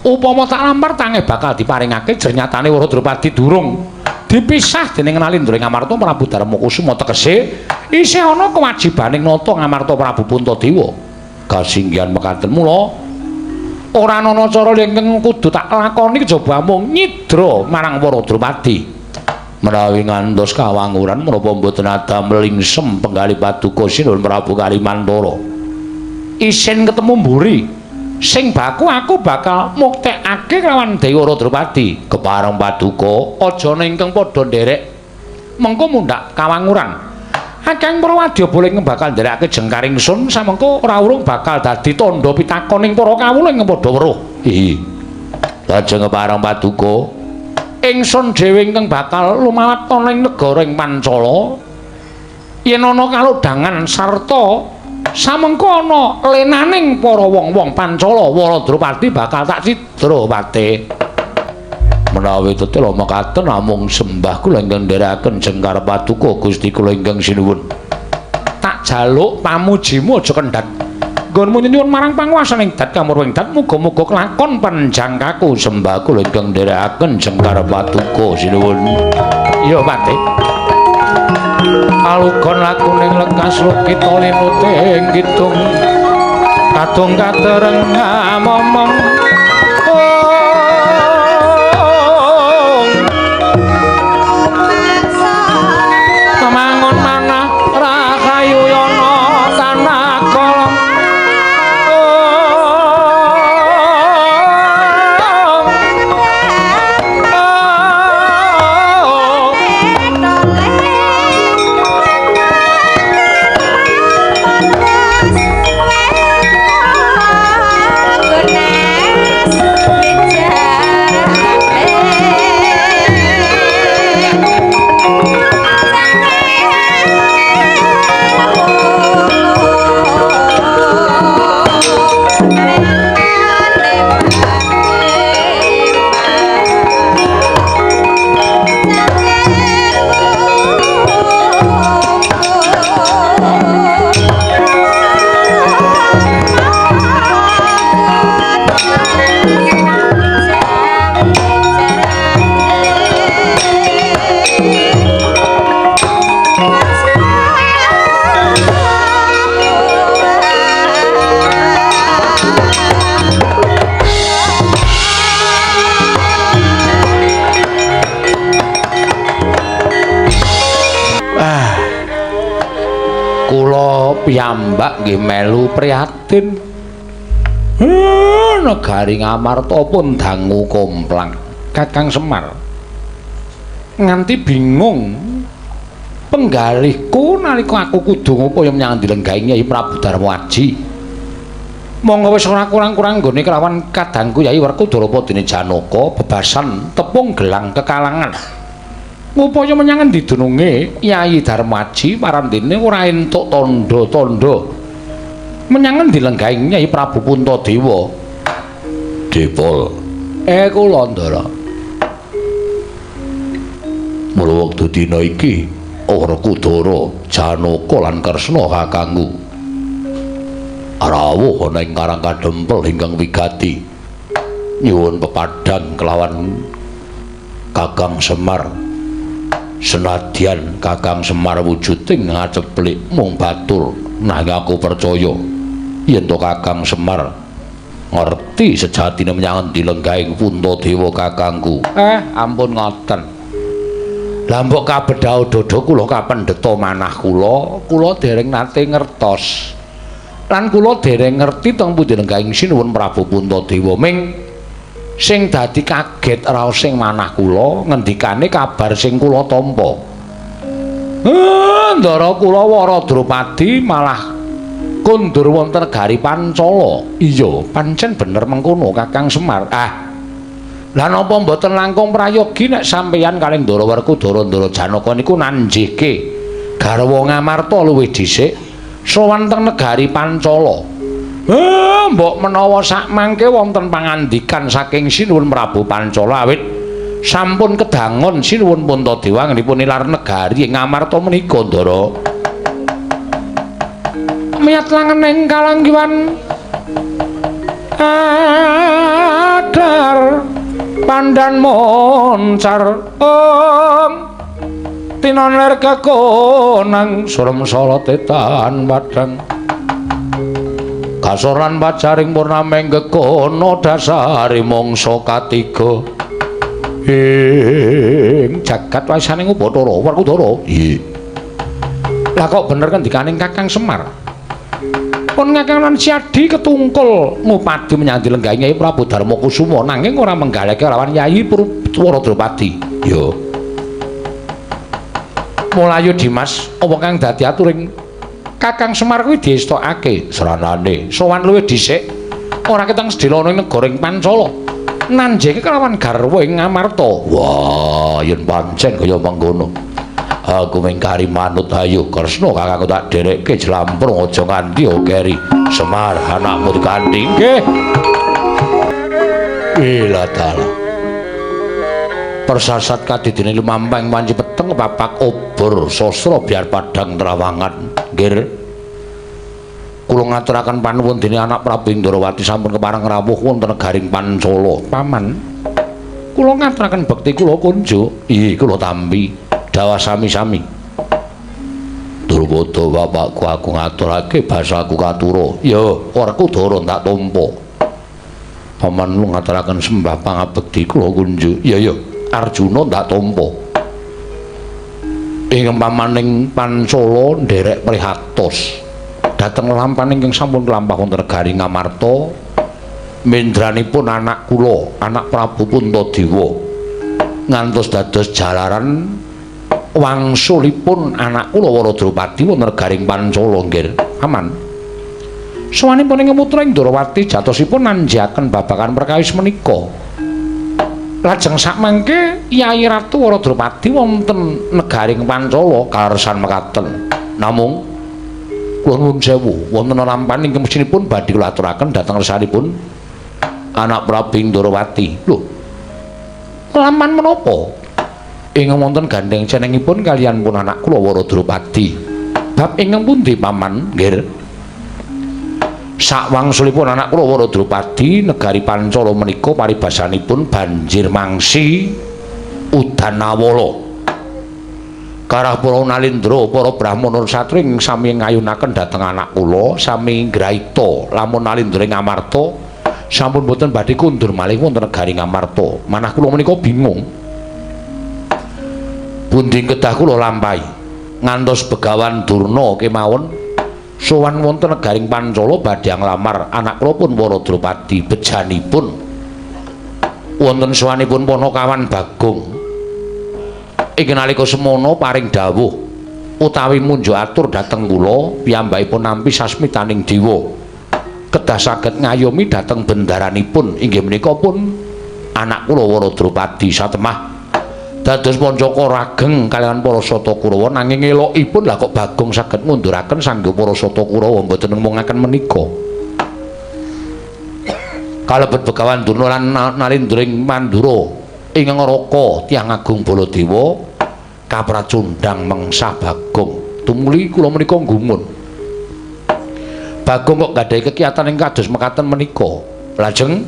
Upama tak lamar tangeh bakal diparingake jernyatane Wara Drupadi durung dipisah dening Nalindra Ngamarta Prabu Darma Kusuma, tegese isih ana kewajibaning nata Ngamarta Prabu Puntadewa. Kasinggihan mekaten mula ora ana cara ingkang kudu tak lakoni kejaba mung nyidra marang Wara Drupadi. Menawi ngantos kawanguran menapa mboten adamel lingsem penggalih paduka Sinuwun Prabu Kalimantara. Isin ketemu mburi sing baku aku bakal muktekake kelawan Dewi Wara Drupadi. Kepareng paduka aja ingkang padha nderek mengko mundhak kawanguran. Akeh para wadyabala ingkang bakal nderekake jengkar ingsun samengko ora urung bakal dadi tandha pitakoning para kawula ingkang padha weruh. Ihi. Lajeng kepareng paduka ingsun dhewe ingkang bakal lumawat ana ing negara ing Pancala. Yen ana kalodhangan sarta samengko ana lenaning para wong-wong Pancala, Wara Drupadi bakal tak cidra pate. Menawi tetela mekaten namung sembah kula ingkang nderekaken jengkar paduka Gusti kula ingkang sinuwun. Tak jaluk pamujimu aja kendhat. Nggonmu nyuwun marang panguwasaning dat kamurwing dat, muga-muga kelakon panjangkaku. Sembah kula ingkang nderekaken jengkar paduka sinuwun. Iya pate. Alugon lakuning lekas lukita linute ing kidung kadung katereng momong. Mangun manah rahayu yana tanah kolong. Piyambak nggih melu prihatin. Negari Ngamarta pun dangu komplang. Kakang Semar nganti bingung penggalihku nalika aku kudu ngupaya menyang dilenggahi Nyai Prabu Darmaji. Monggo wis ora kurang-kurang nggone kelawan kadangku Yai Werkudara dene Janaka bebasan tepung gelang kekalangan. Ngupaya menyang endi dununge Yai Darmaji parandene ora entuk tandha-tandha. Menyang endi lenggahing Nyai Prabu Puntadewa? Depol. Kula Ndara. Mula wektu dina iki Werkudara, Janaka lan Kresna kakangku rawuh ana ing Karang Kadempel ingkang wigati. Nyuwun pepadang kelawan Kakang Semar. Senadyan Kakang Semar wujuding ngaceplik mung batur, nanging aku percaya Yen to Kakang Semar ngerti sejatine menyang endi lenggahing Puntadewa kakangku. Ampun ngoten. Lah mbok kabedhao dada kula kapendheta manah kula, kula dereng nate ngertos. Lan kula dereng ngerti teng pundi lenggahing Sinuwun Prabu Puntadewa. Ming sing dadi kaget raos sing manah kula ngendikane kabar sing kula tampa. Ndara kula Wara Drupadi malah kondur wonten negari Pancala. Iya, pancen bener mengkono Kakang Semar. Ah. Lah napa mboten langkung prayogi nek sampeyan kalih Ndara Werkudara Ndara Janaka niku nanjihke garwa Ngamarta luwih dhisik sowan teng negari Pancala. Mbok menawa sakmangke wonten pangandikan saking Sinuwun Prabu Pancala awit sampun kedangon Sinuwun Puntadewa anggenipun nilar negari Ngamarta menika Ndara. Miyat langening kalanggiwan adar pandan moncar ong tinon ler kekonang surem sorote tan padang kasoran pacaring purnameng gekono dasare mangsa katiga ing jagat wasaning Bathara Werkudara. Iya. Lah kok bener ngendikaning Kakang Semar? Pun Kakang lan Siadi ketungkul ngupadi menyang dilenggahi Nyai Prabu Darmakusuma nanging ora menggaleke lawan Yayi Wara Drupadi. Ya. Mulayu Dimas, apa kang dadi aturing Kakang Semar kuwi diestokake sranane sowan luwih dhisik ora ketang sedhela ana ing negara ing Pancala. Nanjeke kelawan garwa ing Ngamarta. Wah, yen pancen kaya mengkono. Aku mengkari manut ayo Kresna kakangku tak derekke jlamprung aja nganti keri. Semar anakmu dikanthi. Nggih. Ila dalah. Persasat kadidine lumampang wanci peteng papak obor sastra biar padhang trawangan. Nggih. Kula ngaturaken panuwun dene anak Prabu Indrawati sampun kepareng rawuh wonten negaring Pancala. Paman, kula ngaturaken bekti kula kunjuk. Iya, kula tampi. Dawa sami-sami. Drupada bapakku aku ngaturake basaku katura. Ya, Werkudara tak tampa. Paman ngaturaken sembah pangabekti kula kunjuk. Ya ya, Arjuna tak tampa. Ing pamaning Pancala nderek prihatos dhateng lampahan ingkang sampun kelampah wonten negari Ngamarta mendranipun anak kula, anak Prabu Puntadewa ngantos dados jalaran wangsulipun anak kula Wara Drupadi wonten negaring Pancala. Nggih, aman. Sowanipun ing putra Indrawati jatosipun nanjaken babagan perkawis menika. Lajeng sakmangke Yayi Ratu Wara Drupadi wonten negaring Pancala karesan mekaten. Namung kula nuwun sewu wonten lampahan ingkang mesinipun badhe kula aturaken dhateng resanipun anak Prabu Indrawati. Lho, lampahan menapa? Ingkang wonten gandheng cenengipun kaliyan pun anak kula Wara Drupadi. Bab ingkang pundi paman? Nggih. Sakwangsulipun anak kula Wara Drupadi negari Pancala menika paribasanipun banjir mangsi udan awala. Karah para nalindra para brahmana satri ing sami ngayunaken dhateng anak kula sami ngraita lamun nalindra ing Ngamarta sampun boten badhe kundur malih wonten negari Ngamarta. Manah kula menika bingung. Pundi kedah kula lampahi ngantos Begawan Durna kemawon sowan wonten negaring Pancala badhe nglamar anak kula pun Wara Drupadi bejanipun wonten sowanipun Panakawan Bagong. Ing nalika semono paring dawuh utawi munjuk atur dhateng kula piyambakipun nampi sasmitaning dewa kedah saged ngayomi dhateng bendaranipun inggih menika pun anak kula Wara Drupadi satemah dados pancaka rageng kaliyan para Sata Kurawa nanging elokipun lah kok Bagong saged ngunduraken sangga para Sata Kurawa mboten nemungaken menika. Kalebet Begawan Durna lan Nalindra ing Mandura ing Ngaraka tiyang agung Baladewa kapracundhang mengsah Bagong. Tumuli kula menika gumun. Bagong kok gadhahi kekiyatan ing kados mekaten menika. Lajeng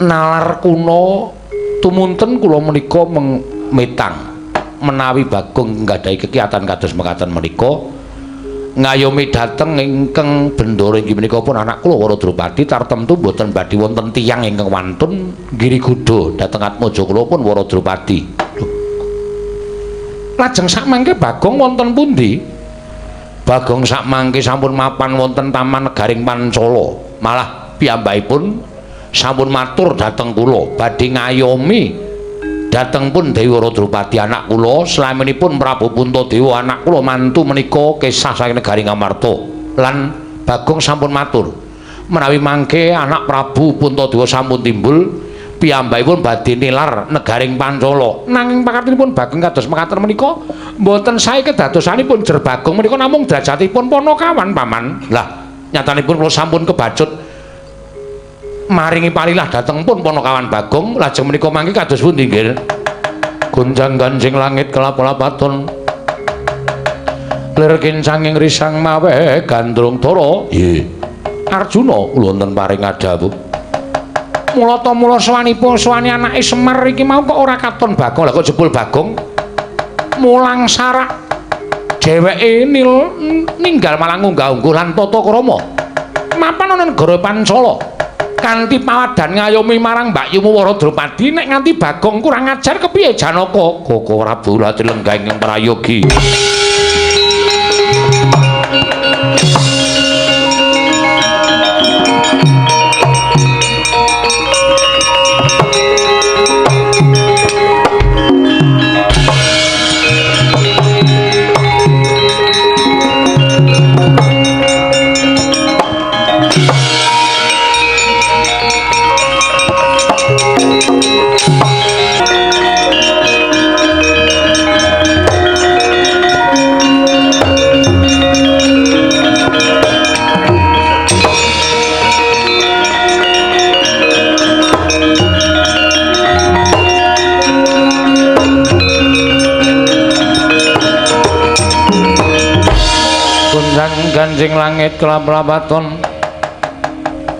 nalar kuna tumunten kula menika metang menawi Bagong nggadahi kekiyatan kados mekaten menika Ngayomi dhateng ingkang bendara inggih menika pun anak kula Wara Drupadi tartemtu mboten badhe wonten tiyang ingkang wantun nggiri kuda dhateng atmaja kula pun Wara Drupadi. Lajeng sakmangke Bagong wonten pundi? Bagong sakmangke sampun mapan wonten Taman Negaring Pancala. Malah piyambakipun sampun matur dhateng kula badhe ngayomi dhateng pun Dewi Wara Drupadi anak kula slaminipun Prabu Puntadewa anak kula mantu menika kesah saking negari Ngamarta. Lan Bagong sampun matur menawi mangke anak Prabu Puntadewa sampun timbul piyambakipun badhe nilar negaring Pancala. Nanging pakartinipun Bagong kados mekaten menika mboten sae kedadosanipun jer Bagong menika namung derajatipun panakawan paman. Lah nyatanipun kula sampun kebacut maringi palilah dhateng pun panakawan Bagong. Lajeng menika mangke kados pundi nggih? Gonjang-ganjing langit kelap-lapaton lir kincanging risang mawe gandrung dara. Nggih Arjuna kula wonten paring adhawuh. Mula ta mula sowanipun sowani anake Semar iki mau kok ora katon Bagong. Lah kok jebul Bagong mulang sarak dheweke ninggal malah ngunggah-ungguh lan tata krama mapan ana negara Pancala kanthi pawadan ngayomi marang mbakyumu Wara Drupadi. Nek nganti Bagong kurang ajar kepiye Janaka? Koko Prabu lati lenggah ingkang prayogi. Ganjing langit kelap-lapaton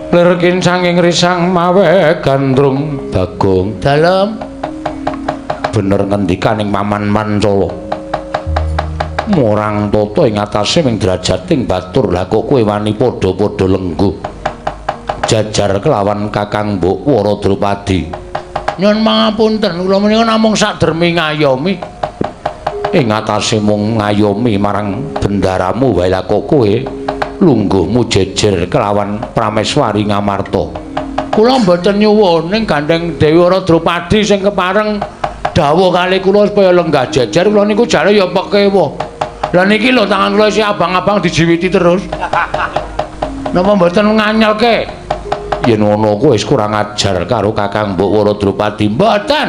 lir kincanging risang mawe gandrung. Bagong dalem bener ngendikaning paman Pancala murang tata ing atase ming derajating batur. Lah kok kowe wani padha-padha lengguh jajar kelawan Kakang Mbok Wara Drupadi? Nyuwun pangapunten kula menika namung sadermi ngayomi. Ing atase mung ngayomi marang bendaramu wae lah kok kowe lungguhmu jejer kelawan Prameswari Ngamarta. Kula mboten nyuwun ning gandeng Dewi Wara Drupadi sing kepareng dawuh kali kula supaya lenggah jejer. Kula niku jare ya pekewa. Lah niki lho tangan kula isih abang-abang dijiwiti terus. Napa mboten nganyelke? Yen ngono kowe wis kurang ajar karo Kakang Mbok Wara Drupadi. Mboten.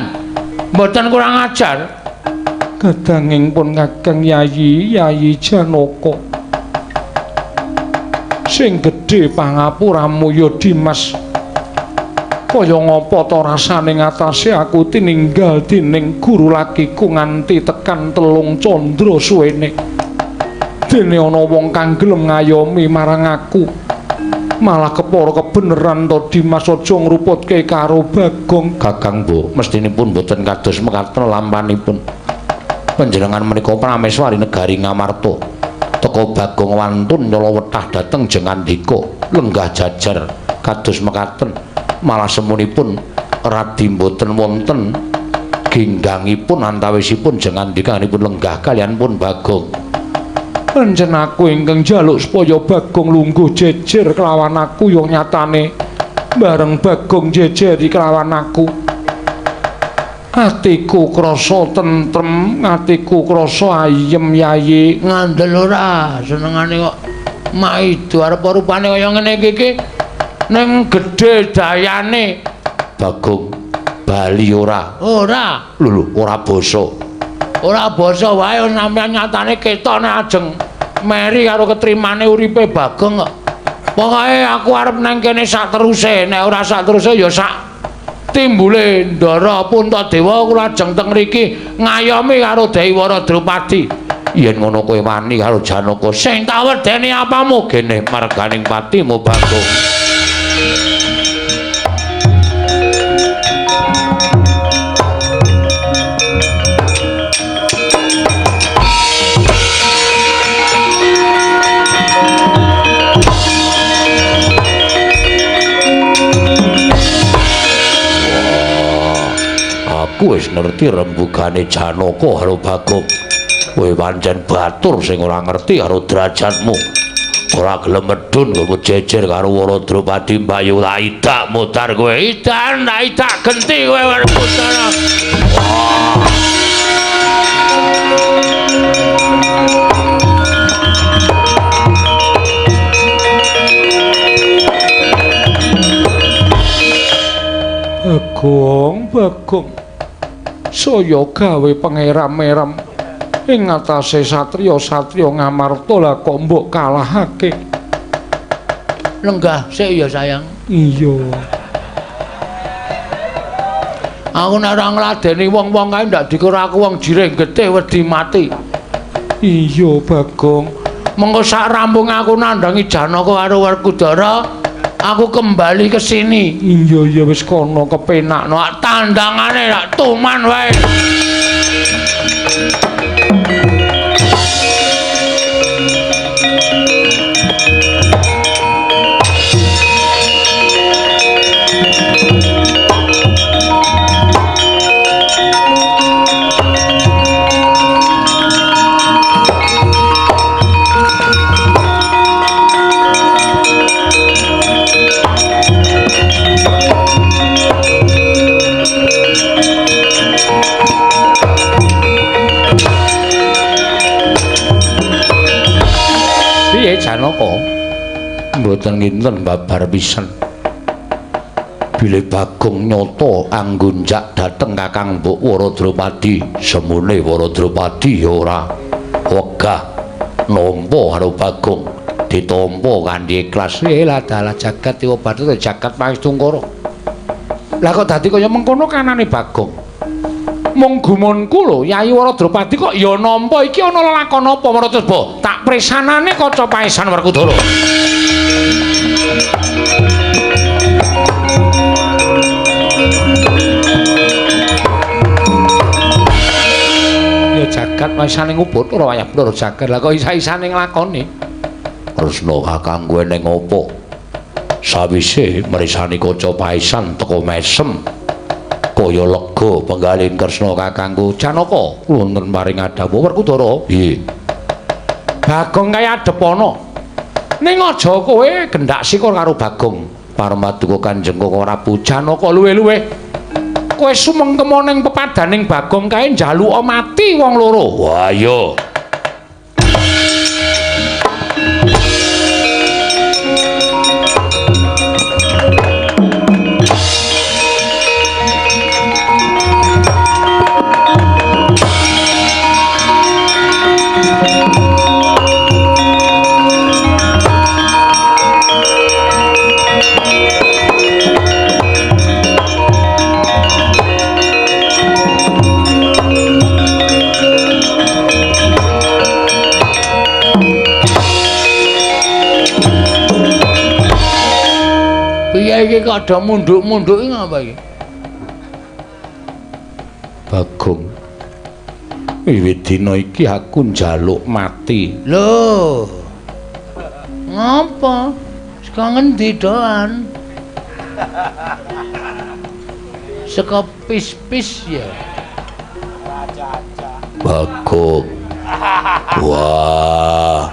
Mboten kurang ajar. Kadanging pun Kakang Yayi Yayi Janaka sing gedhe pangapuramu ya Dimas. Kaya ngapa ta rasane ngatasé aku tininggal dening guru lakiku nganti tekan 3 candra suwene. Dene ana wong kang gelem ngayomi marang aku. Malah kepara kebeneran to Dimas aja ngruputke karo Bagong. Kakang Mbok mestinipun mboten kados mekaten lampanipun. Panjenengan menika Prameswari negari Ngamarta. Teka Bagong wantun nyala wetah dhateng Jengandika lenggah jajar kados mekaten. Malah semunipun radi mboten wonten ginggangipun antawisipun Jengandika pun lenggah kalian pun Bagong. Pancen aku ingkang njaluk supaya Bagong lungguh jejer kelawan aku ya nyatane bareng Bagong jejeri kelawan aku. Atiku krasa tentrem, atiku krasa ayem Yayi. Ngandel ora senengane kok maido arep rupane kaya ngene iki iki ning gedhe dayane. Bagong bali ora? Ora. Lho lho ora basa. Ora basa wae sampeyan nyatane ketok nek ajeng meri karo ketrimane uripe Bagong kok. Pokoke aku arep nang kene sak teruse, nek ora sak teruse ya sak timbule Ndara Puntadewa kula ajeng teng mriki ngayomi karo Dewi Wara Drupadi. Yen ngono kowe wani karo Janaka sing tak wedeni apamu gene marganing patimu Bagong. Aku wis ngerti rembugane Janaka karo Bagong. Kowe pancen batur sing ora ngerti karo derajatmu. Ora gelem medhun nggo jejer karo Waradropati Mbayu laidak mutar kowe. Idan laidak genti kowe Werkudara. Wah. Bagong, Bagong. Saya gawe pangeram-eram ing ngatasé satriya-satriya Ngamarta lah kok mbok kalahake. Lenggah sik ya sayang. Iya. Aku nek ora ngladeni wong-wong kae ndak dikira aku wong jirih getih wedi mati. Iya, Bagong. Mengko sak rampung aku nandhangi Janaka karo Werkudara, aku kembali ke sini. Iya, iya wis kono kepenakno. Tandangane rak tuman wae. Piye Janaka? Mboten nginten babar pisan. Bilih Bagong nyata anggunjak dhateng Kakang Mbok Waradropati, semune Waradropati ya ora wegah nampa karo Bagong, ditampa kanthi ikhlas. Lah dalah jagat dewa bathara jagat Pangestungkara. Lah kok dadi kaya mengkono kanane Bagong? Mung gumunku lho, Yayi Waradropati kok ya nampa iki ana lelakon apa Waradrosba? Tak presanane kaca paesan Werkudara. Ya jagat maisane ngubuthara wayah Bathara jagat. Lah kok isa-isane nglakoni? Kresna kakang kowe ning apa? Sawise mresani kaca paesan teka mesem kaya lega penggalin Kresna kakangku. Janaka wonten paring adhawuh Werkudara. Piye? Bagong kae adepana. Ning aja kowe gendak sikur karo Bagong. Parmaduka Kanjeng Koko Prabu Janaka luwe-luwe. Kowe sumengkema ning pepadaning Bagong kae njaluka mati wong loro. Wah iya. Piye iki kok ada munduk-munduk iki ngapa iki? Bagong, wiwit dina iki aku njaluk mati. Lho. Ngapa? Saka ngendi doan? Saka pis-pis ya. Bagong. Wah,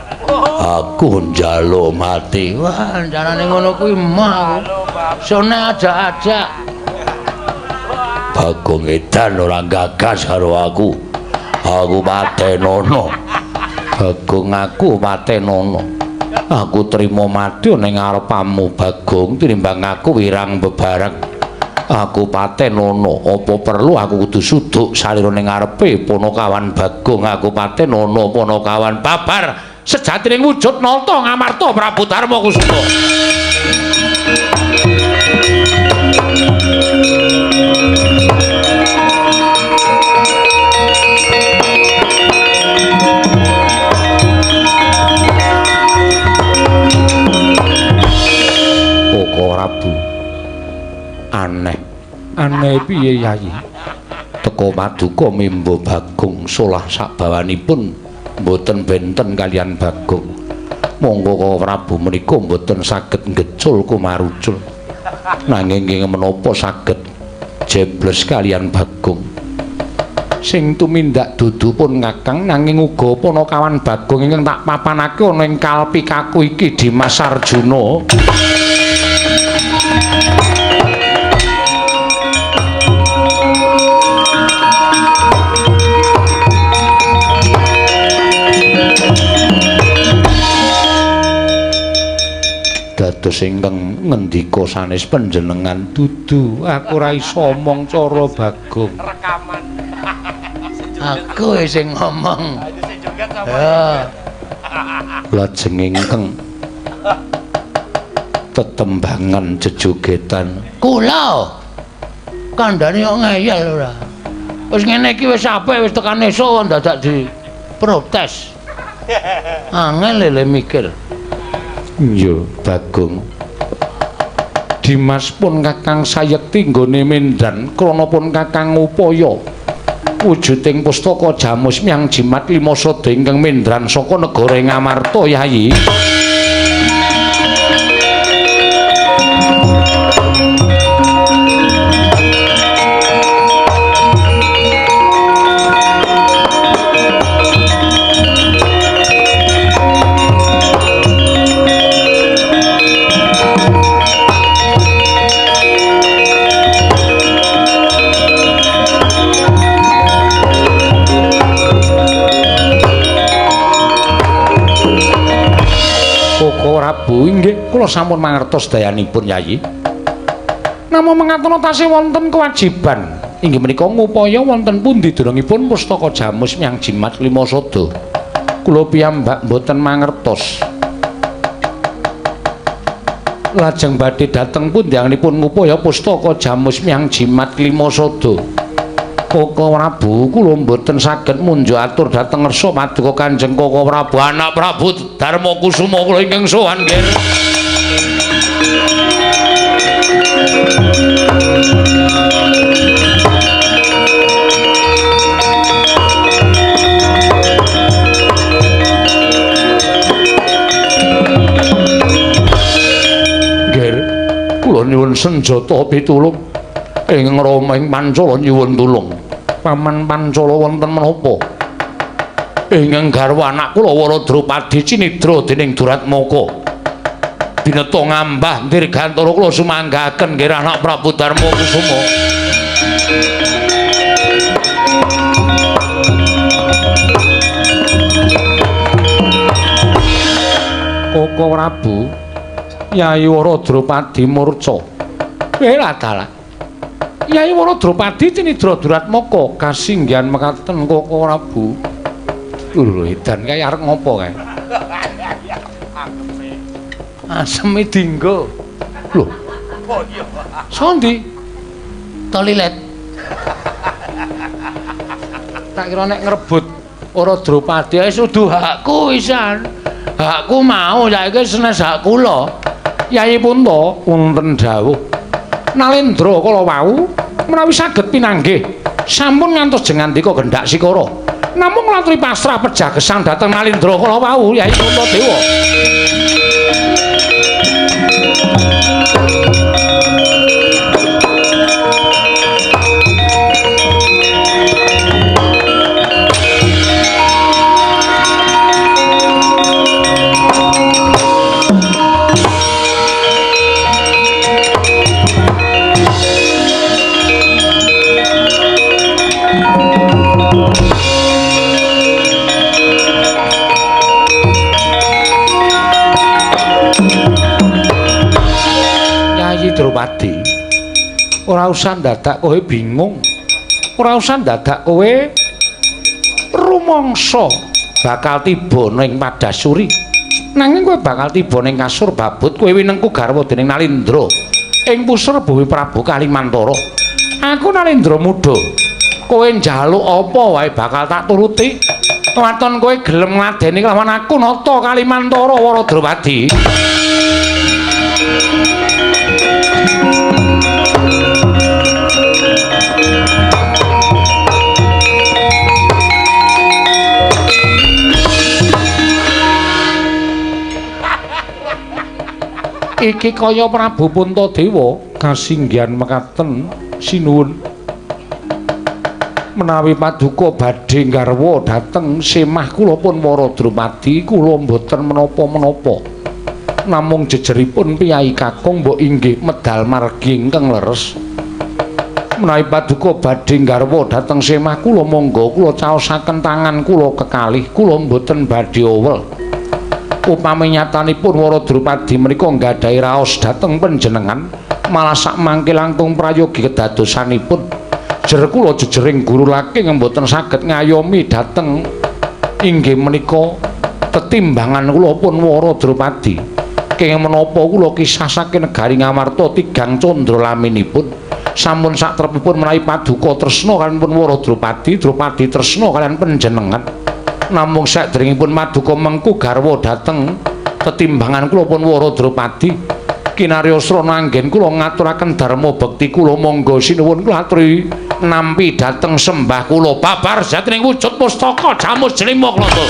aku njaluk mati. Wah, carane ngono kuwi mah aku. Sone ajak-ajak. Bagong edan ora gagas karo aku. Aku patenono. Bagong aku patenono. Aku trimo mati ning ngarepamu Bagong tinimbang aku wirang bebareng. Aku patenono, apa perlu aku kudu suduk salira ning ngarepe Panakawan Bagong. Aku patenono Panakawan babar sejatining wujud nata Ngamarta Prabu Darma Kusuma. Koko Prabu aneh. Aneh piye Yayi? Teko paduka mimba Bagong solah sabawanipun mboten benten kalian Bagong. Monggo Koko Prabu menika mboten saged ngecul kumarucul. Nanging nggih menapa saged Jebles kalian Bagong. Sing tumindak dudu pun Kakang nanging uga panakawan Bagong ingkang tak papanake ana ing kalpikaku iki Dimas Arjuna. Dados ingkang ngendika sanes panjenengan dudu aku ora iso omong cara Bagong. Rekaman. Aku sing ngomong. Ya. Lajeng ingkang tetembangan jejogetan. Kula kandhane kok ngeyel ora. Wis ngene iki wis apik wis tekan esuk dadak diprotes. Angel lele mikir. Iya, Bagong. Dimas pun Kakang sayekti nggone mendan krana pun Kakang ngupaya wujuding pustaka Jamus Miang Jimat Lima Sada ingkang mendran saka negara Ngamarta Yayi. Prabu inggih kula sampun mangertos dayanipun Yayi. Namung mangatono tasih wonten kewajiban inggih menika ngupaya wonten pundi derengipun pustaka Jamus Miang Jimat Lima Sada. Kula piyambak mboten mangertos. Lajeng badhe dhateng pundi anggenipun ngupaya pustaka Jamus Miang Jimat Lima Sada. Koko Prabu kula mboten saged munjuk atur dhateng ngersa paduka Kanjeng Koko Prabu anak Prabu Darma Kusuma kula ingkang sowan nggih. Nggih, kula nyuwun senjata pitulung. Ing Rama ing Pancala nyuwun tulung. Paman Pancala wonten menapa? Ingkang garwa anak kula Wara Drupadi cinidra dening Duratmaka. Bineta ngambah dirgantara kula sumanggaken nggih anak Prabu Darma Kusuma. Koko Prabu Yayi Wara Drupadi murca. Welah dalah. Yai Wara Drupadi cinidra Duratmaka kasinggihan mekaten Koko Prabu. Lho edan kae arep ngopo kae? Aseme dinggo. Lho. Sondi? Toilet. Tak kira nek ngrebut Wara Drupadi wis udu hakku wisan. Hakku mau saiki senes hak kula. Yai Punta wonten dawuh. Nalendra kala wau menawi saged pinanggih sampun ngantos jengandika gendhak sikara. Namung latri pasrah pejah gesang dhateng Nalendra kala wau Yai Puntadewa. Drupadi, ora usah dadak kowe bingung, ora usah dadak kowe rumangsa bakal tiba ning Padasuri. Nanging kowe bakal tiba ning kasur babut, kowe winengku garwa dening Nalindra ing pusar bumi Prabu Kalimantara. Aku Nalindra muda, kowe njaluk apa wae bakal tak turuti. Waton kowe gelem ngladeni kelawan aku nata Kalimantara Wara Drupadi. Iki kaya Prabu Puntadewa kasinggihan mekaten Sinuwun. Menawi paduka badhe nggarwa dhateng semah kula pun Wara Drupadi, kula mboten menapa-menapa. Namung jejeripun piyayi kakung mbok inggih medal margi ingkang leres. Menawi paduka badhe nggarwa dhateng semah kula monggo kula caosaken tangan kula kekalih, kula mboten badhe owel. Upami nyatanipun Wara Drupadi menika nggadahi raos dhateng panjenengan, malah sakmangke langkung prayogi kedadosanipun. Jer kula jejering guru laking mboten saged ngayomi dhateng inggih menika tetimbangan kula pun Wara Drupadi. Kenging menapa kula kisah saking negari Ngamarta tigang candra laminipun. Sampun satrepipun menawi paduka tresna kaliyan pun Wara Drupadi, Drupadi tresna kaliyan panjenengan. Namung sakderengipun paduka mengku garwa dhateng tetimbangan kula pun Wara Drupadi, kinarya srana anggen kula ngaturaken dharma bekti kula, monggo sinuwun kula aturi nampi dhateng sembah kula babar jatining wujud pustaka jamus jlima klata.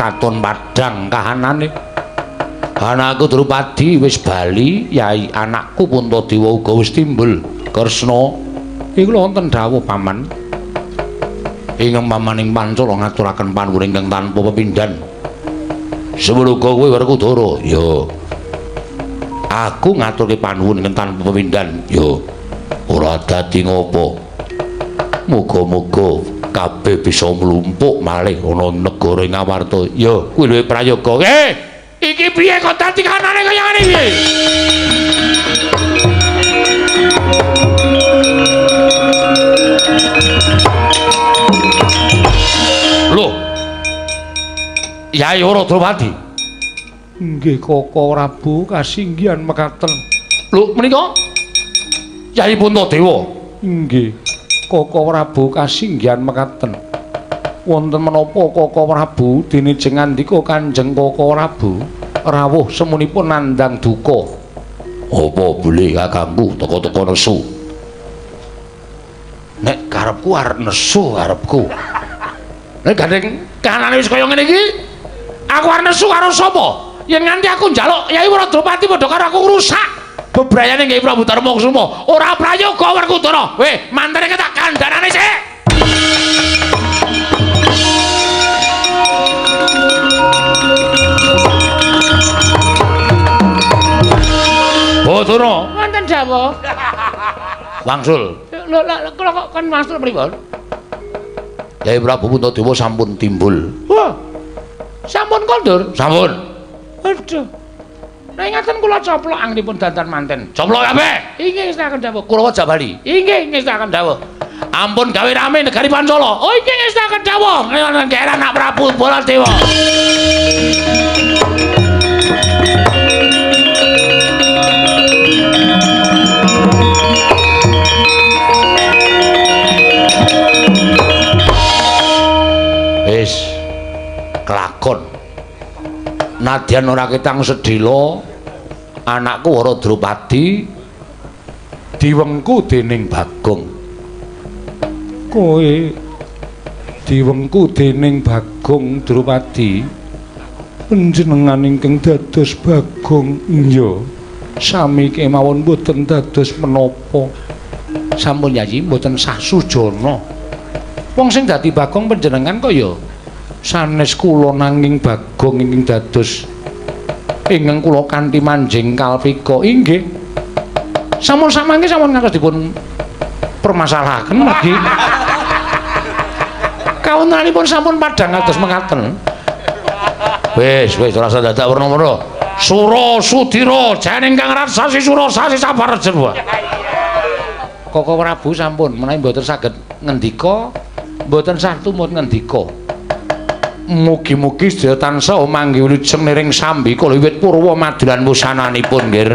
Katon padhang kahanane. Anakku Drupadi wis bali, yai anakku Puntadewa uga wis timbul. Kresna, iku wonten dawuh paman. Ingkang pamaning Pancala ngaturaken panuwun ingkang tanpa pepindhan. Semono uga kowe Werkudara. Ya. Aku ngaturke panuwun ingkang tanpa pepindhan. Ya. Ora dadi ngopo. Muga-muga kabeh bisa mlumpuk malih ana negara Ngamarta. Ya, kuwi luwih prayoga. Iki piye kok dadi kanane kaya ngene piye? Lho. Yai Wara Drupadi. Nggih Koko Prabu kasinggihan mekaten. Lho menika Yai Puntadewa. Nggih. Koko Prabu kasinggihan mekaten. Wonten menapa Koko Prabu dene jeng ngandika Kanjeng Koko Prabu rawuh semunipun nandhang duka. Apa boleh kakangku teko-teko nesu? Nek karepku arep nesu karepku. Nek gandeng kahanane wis kaya ngene iki, aku arep nesu karo sapa? Yen nganti aku njaluk Yai Wara Drupadi padha karo aku ngrusak bebrayane Kyai Prabu Darmakusuma. Ora prayoga Werkudara. Weh, mantene tak kandhanane sik. Bathara, wonten dawuh. Wangsul. Lho, kula kok kon wangsul pripun? Kyai Prabu Puntadewa sampun timbul. Wah. Sampun kondur? Sampun. Aduh. Nek ngaten kula coplok anggenipun dandan manten. Coplok kabeh. Inggih ngestakaken dawuh. Kurawa Jabali. Inggih ngestakaken dawuh. Ampun gawe rame negari Pancala. Oh inggih ngestakaken dawuh. Ngger anak Prabu Baladewa. Wis kelakon. Nadyan ora ketang sedhela, anakku Wara Drupadi diwengku dening Bagong. Kowe diwengku dening Bagong Drupadi. Panjenengan ingkang dados Bagong iya sami kemawon mboten dados menapa. Sampun Yayi mboten sah sujana. Wong sing dadi Bagong panjenengan kok ya sanes kula, nanging Bagong ingkang dados ingkang kula kanthi manjing kalpika. Inggih. Sampun samangke sampun ngantos dipun permasalahaken lagi. Kawontenanipun sampun padhang kados mekaten. Wis, wis ora usah dadak werna-werna. Sura Sudira, jane ingkang raksasi sura sasi sabar jerwa. Koko Prabu sampun menawi mboten saged ngendika, mboten sah tumut ngendika. Mugi-mugi sedaya tansah manggih wilujeng niring sambi kala wiwit purwa madulan wusananipun, Nggir.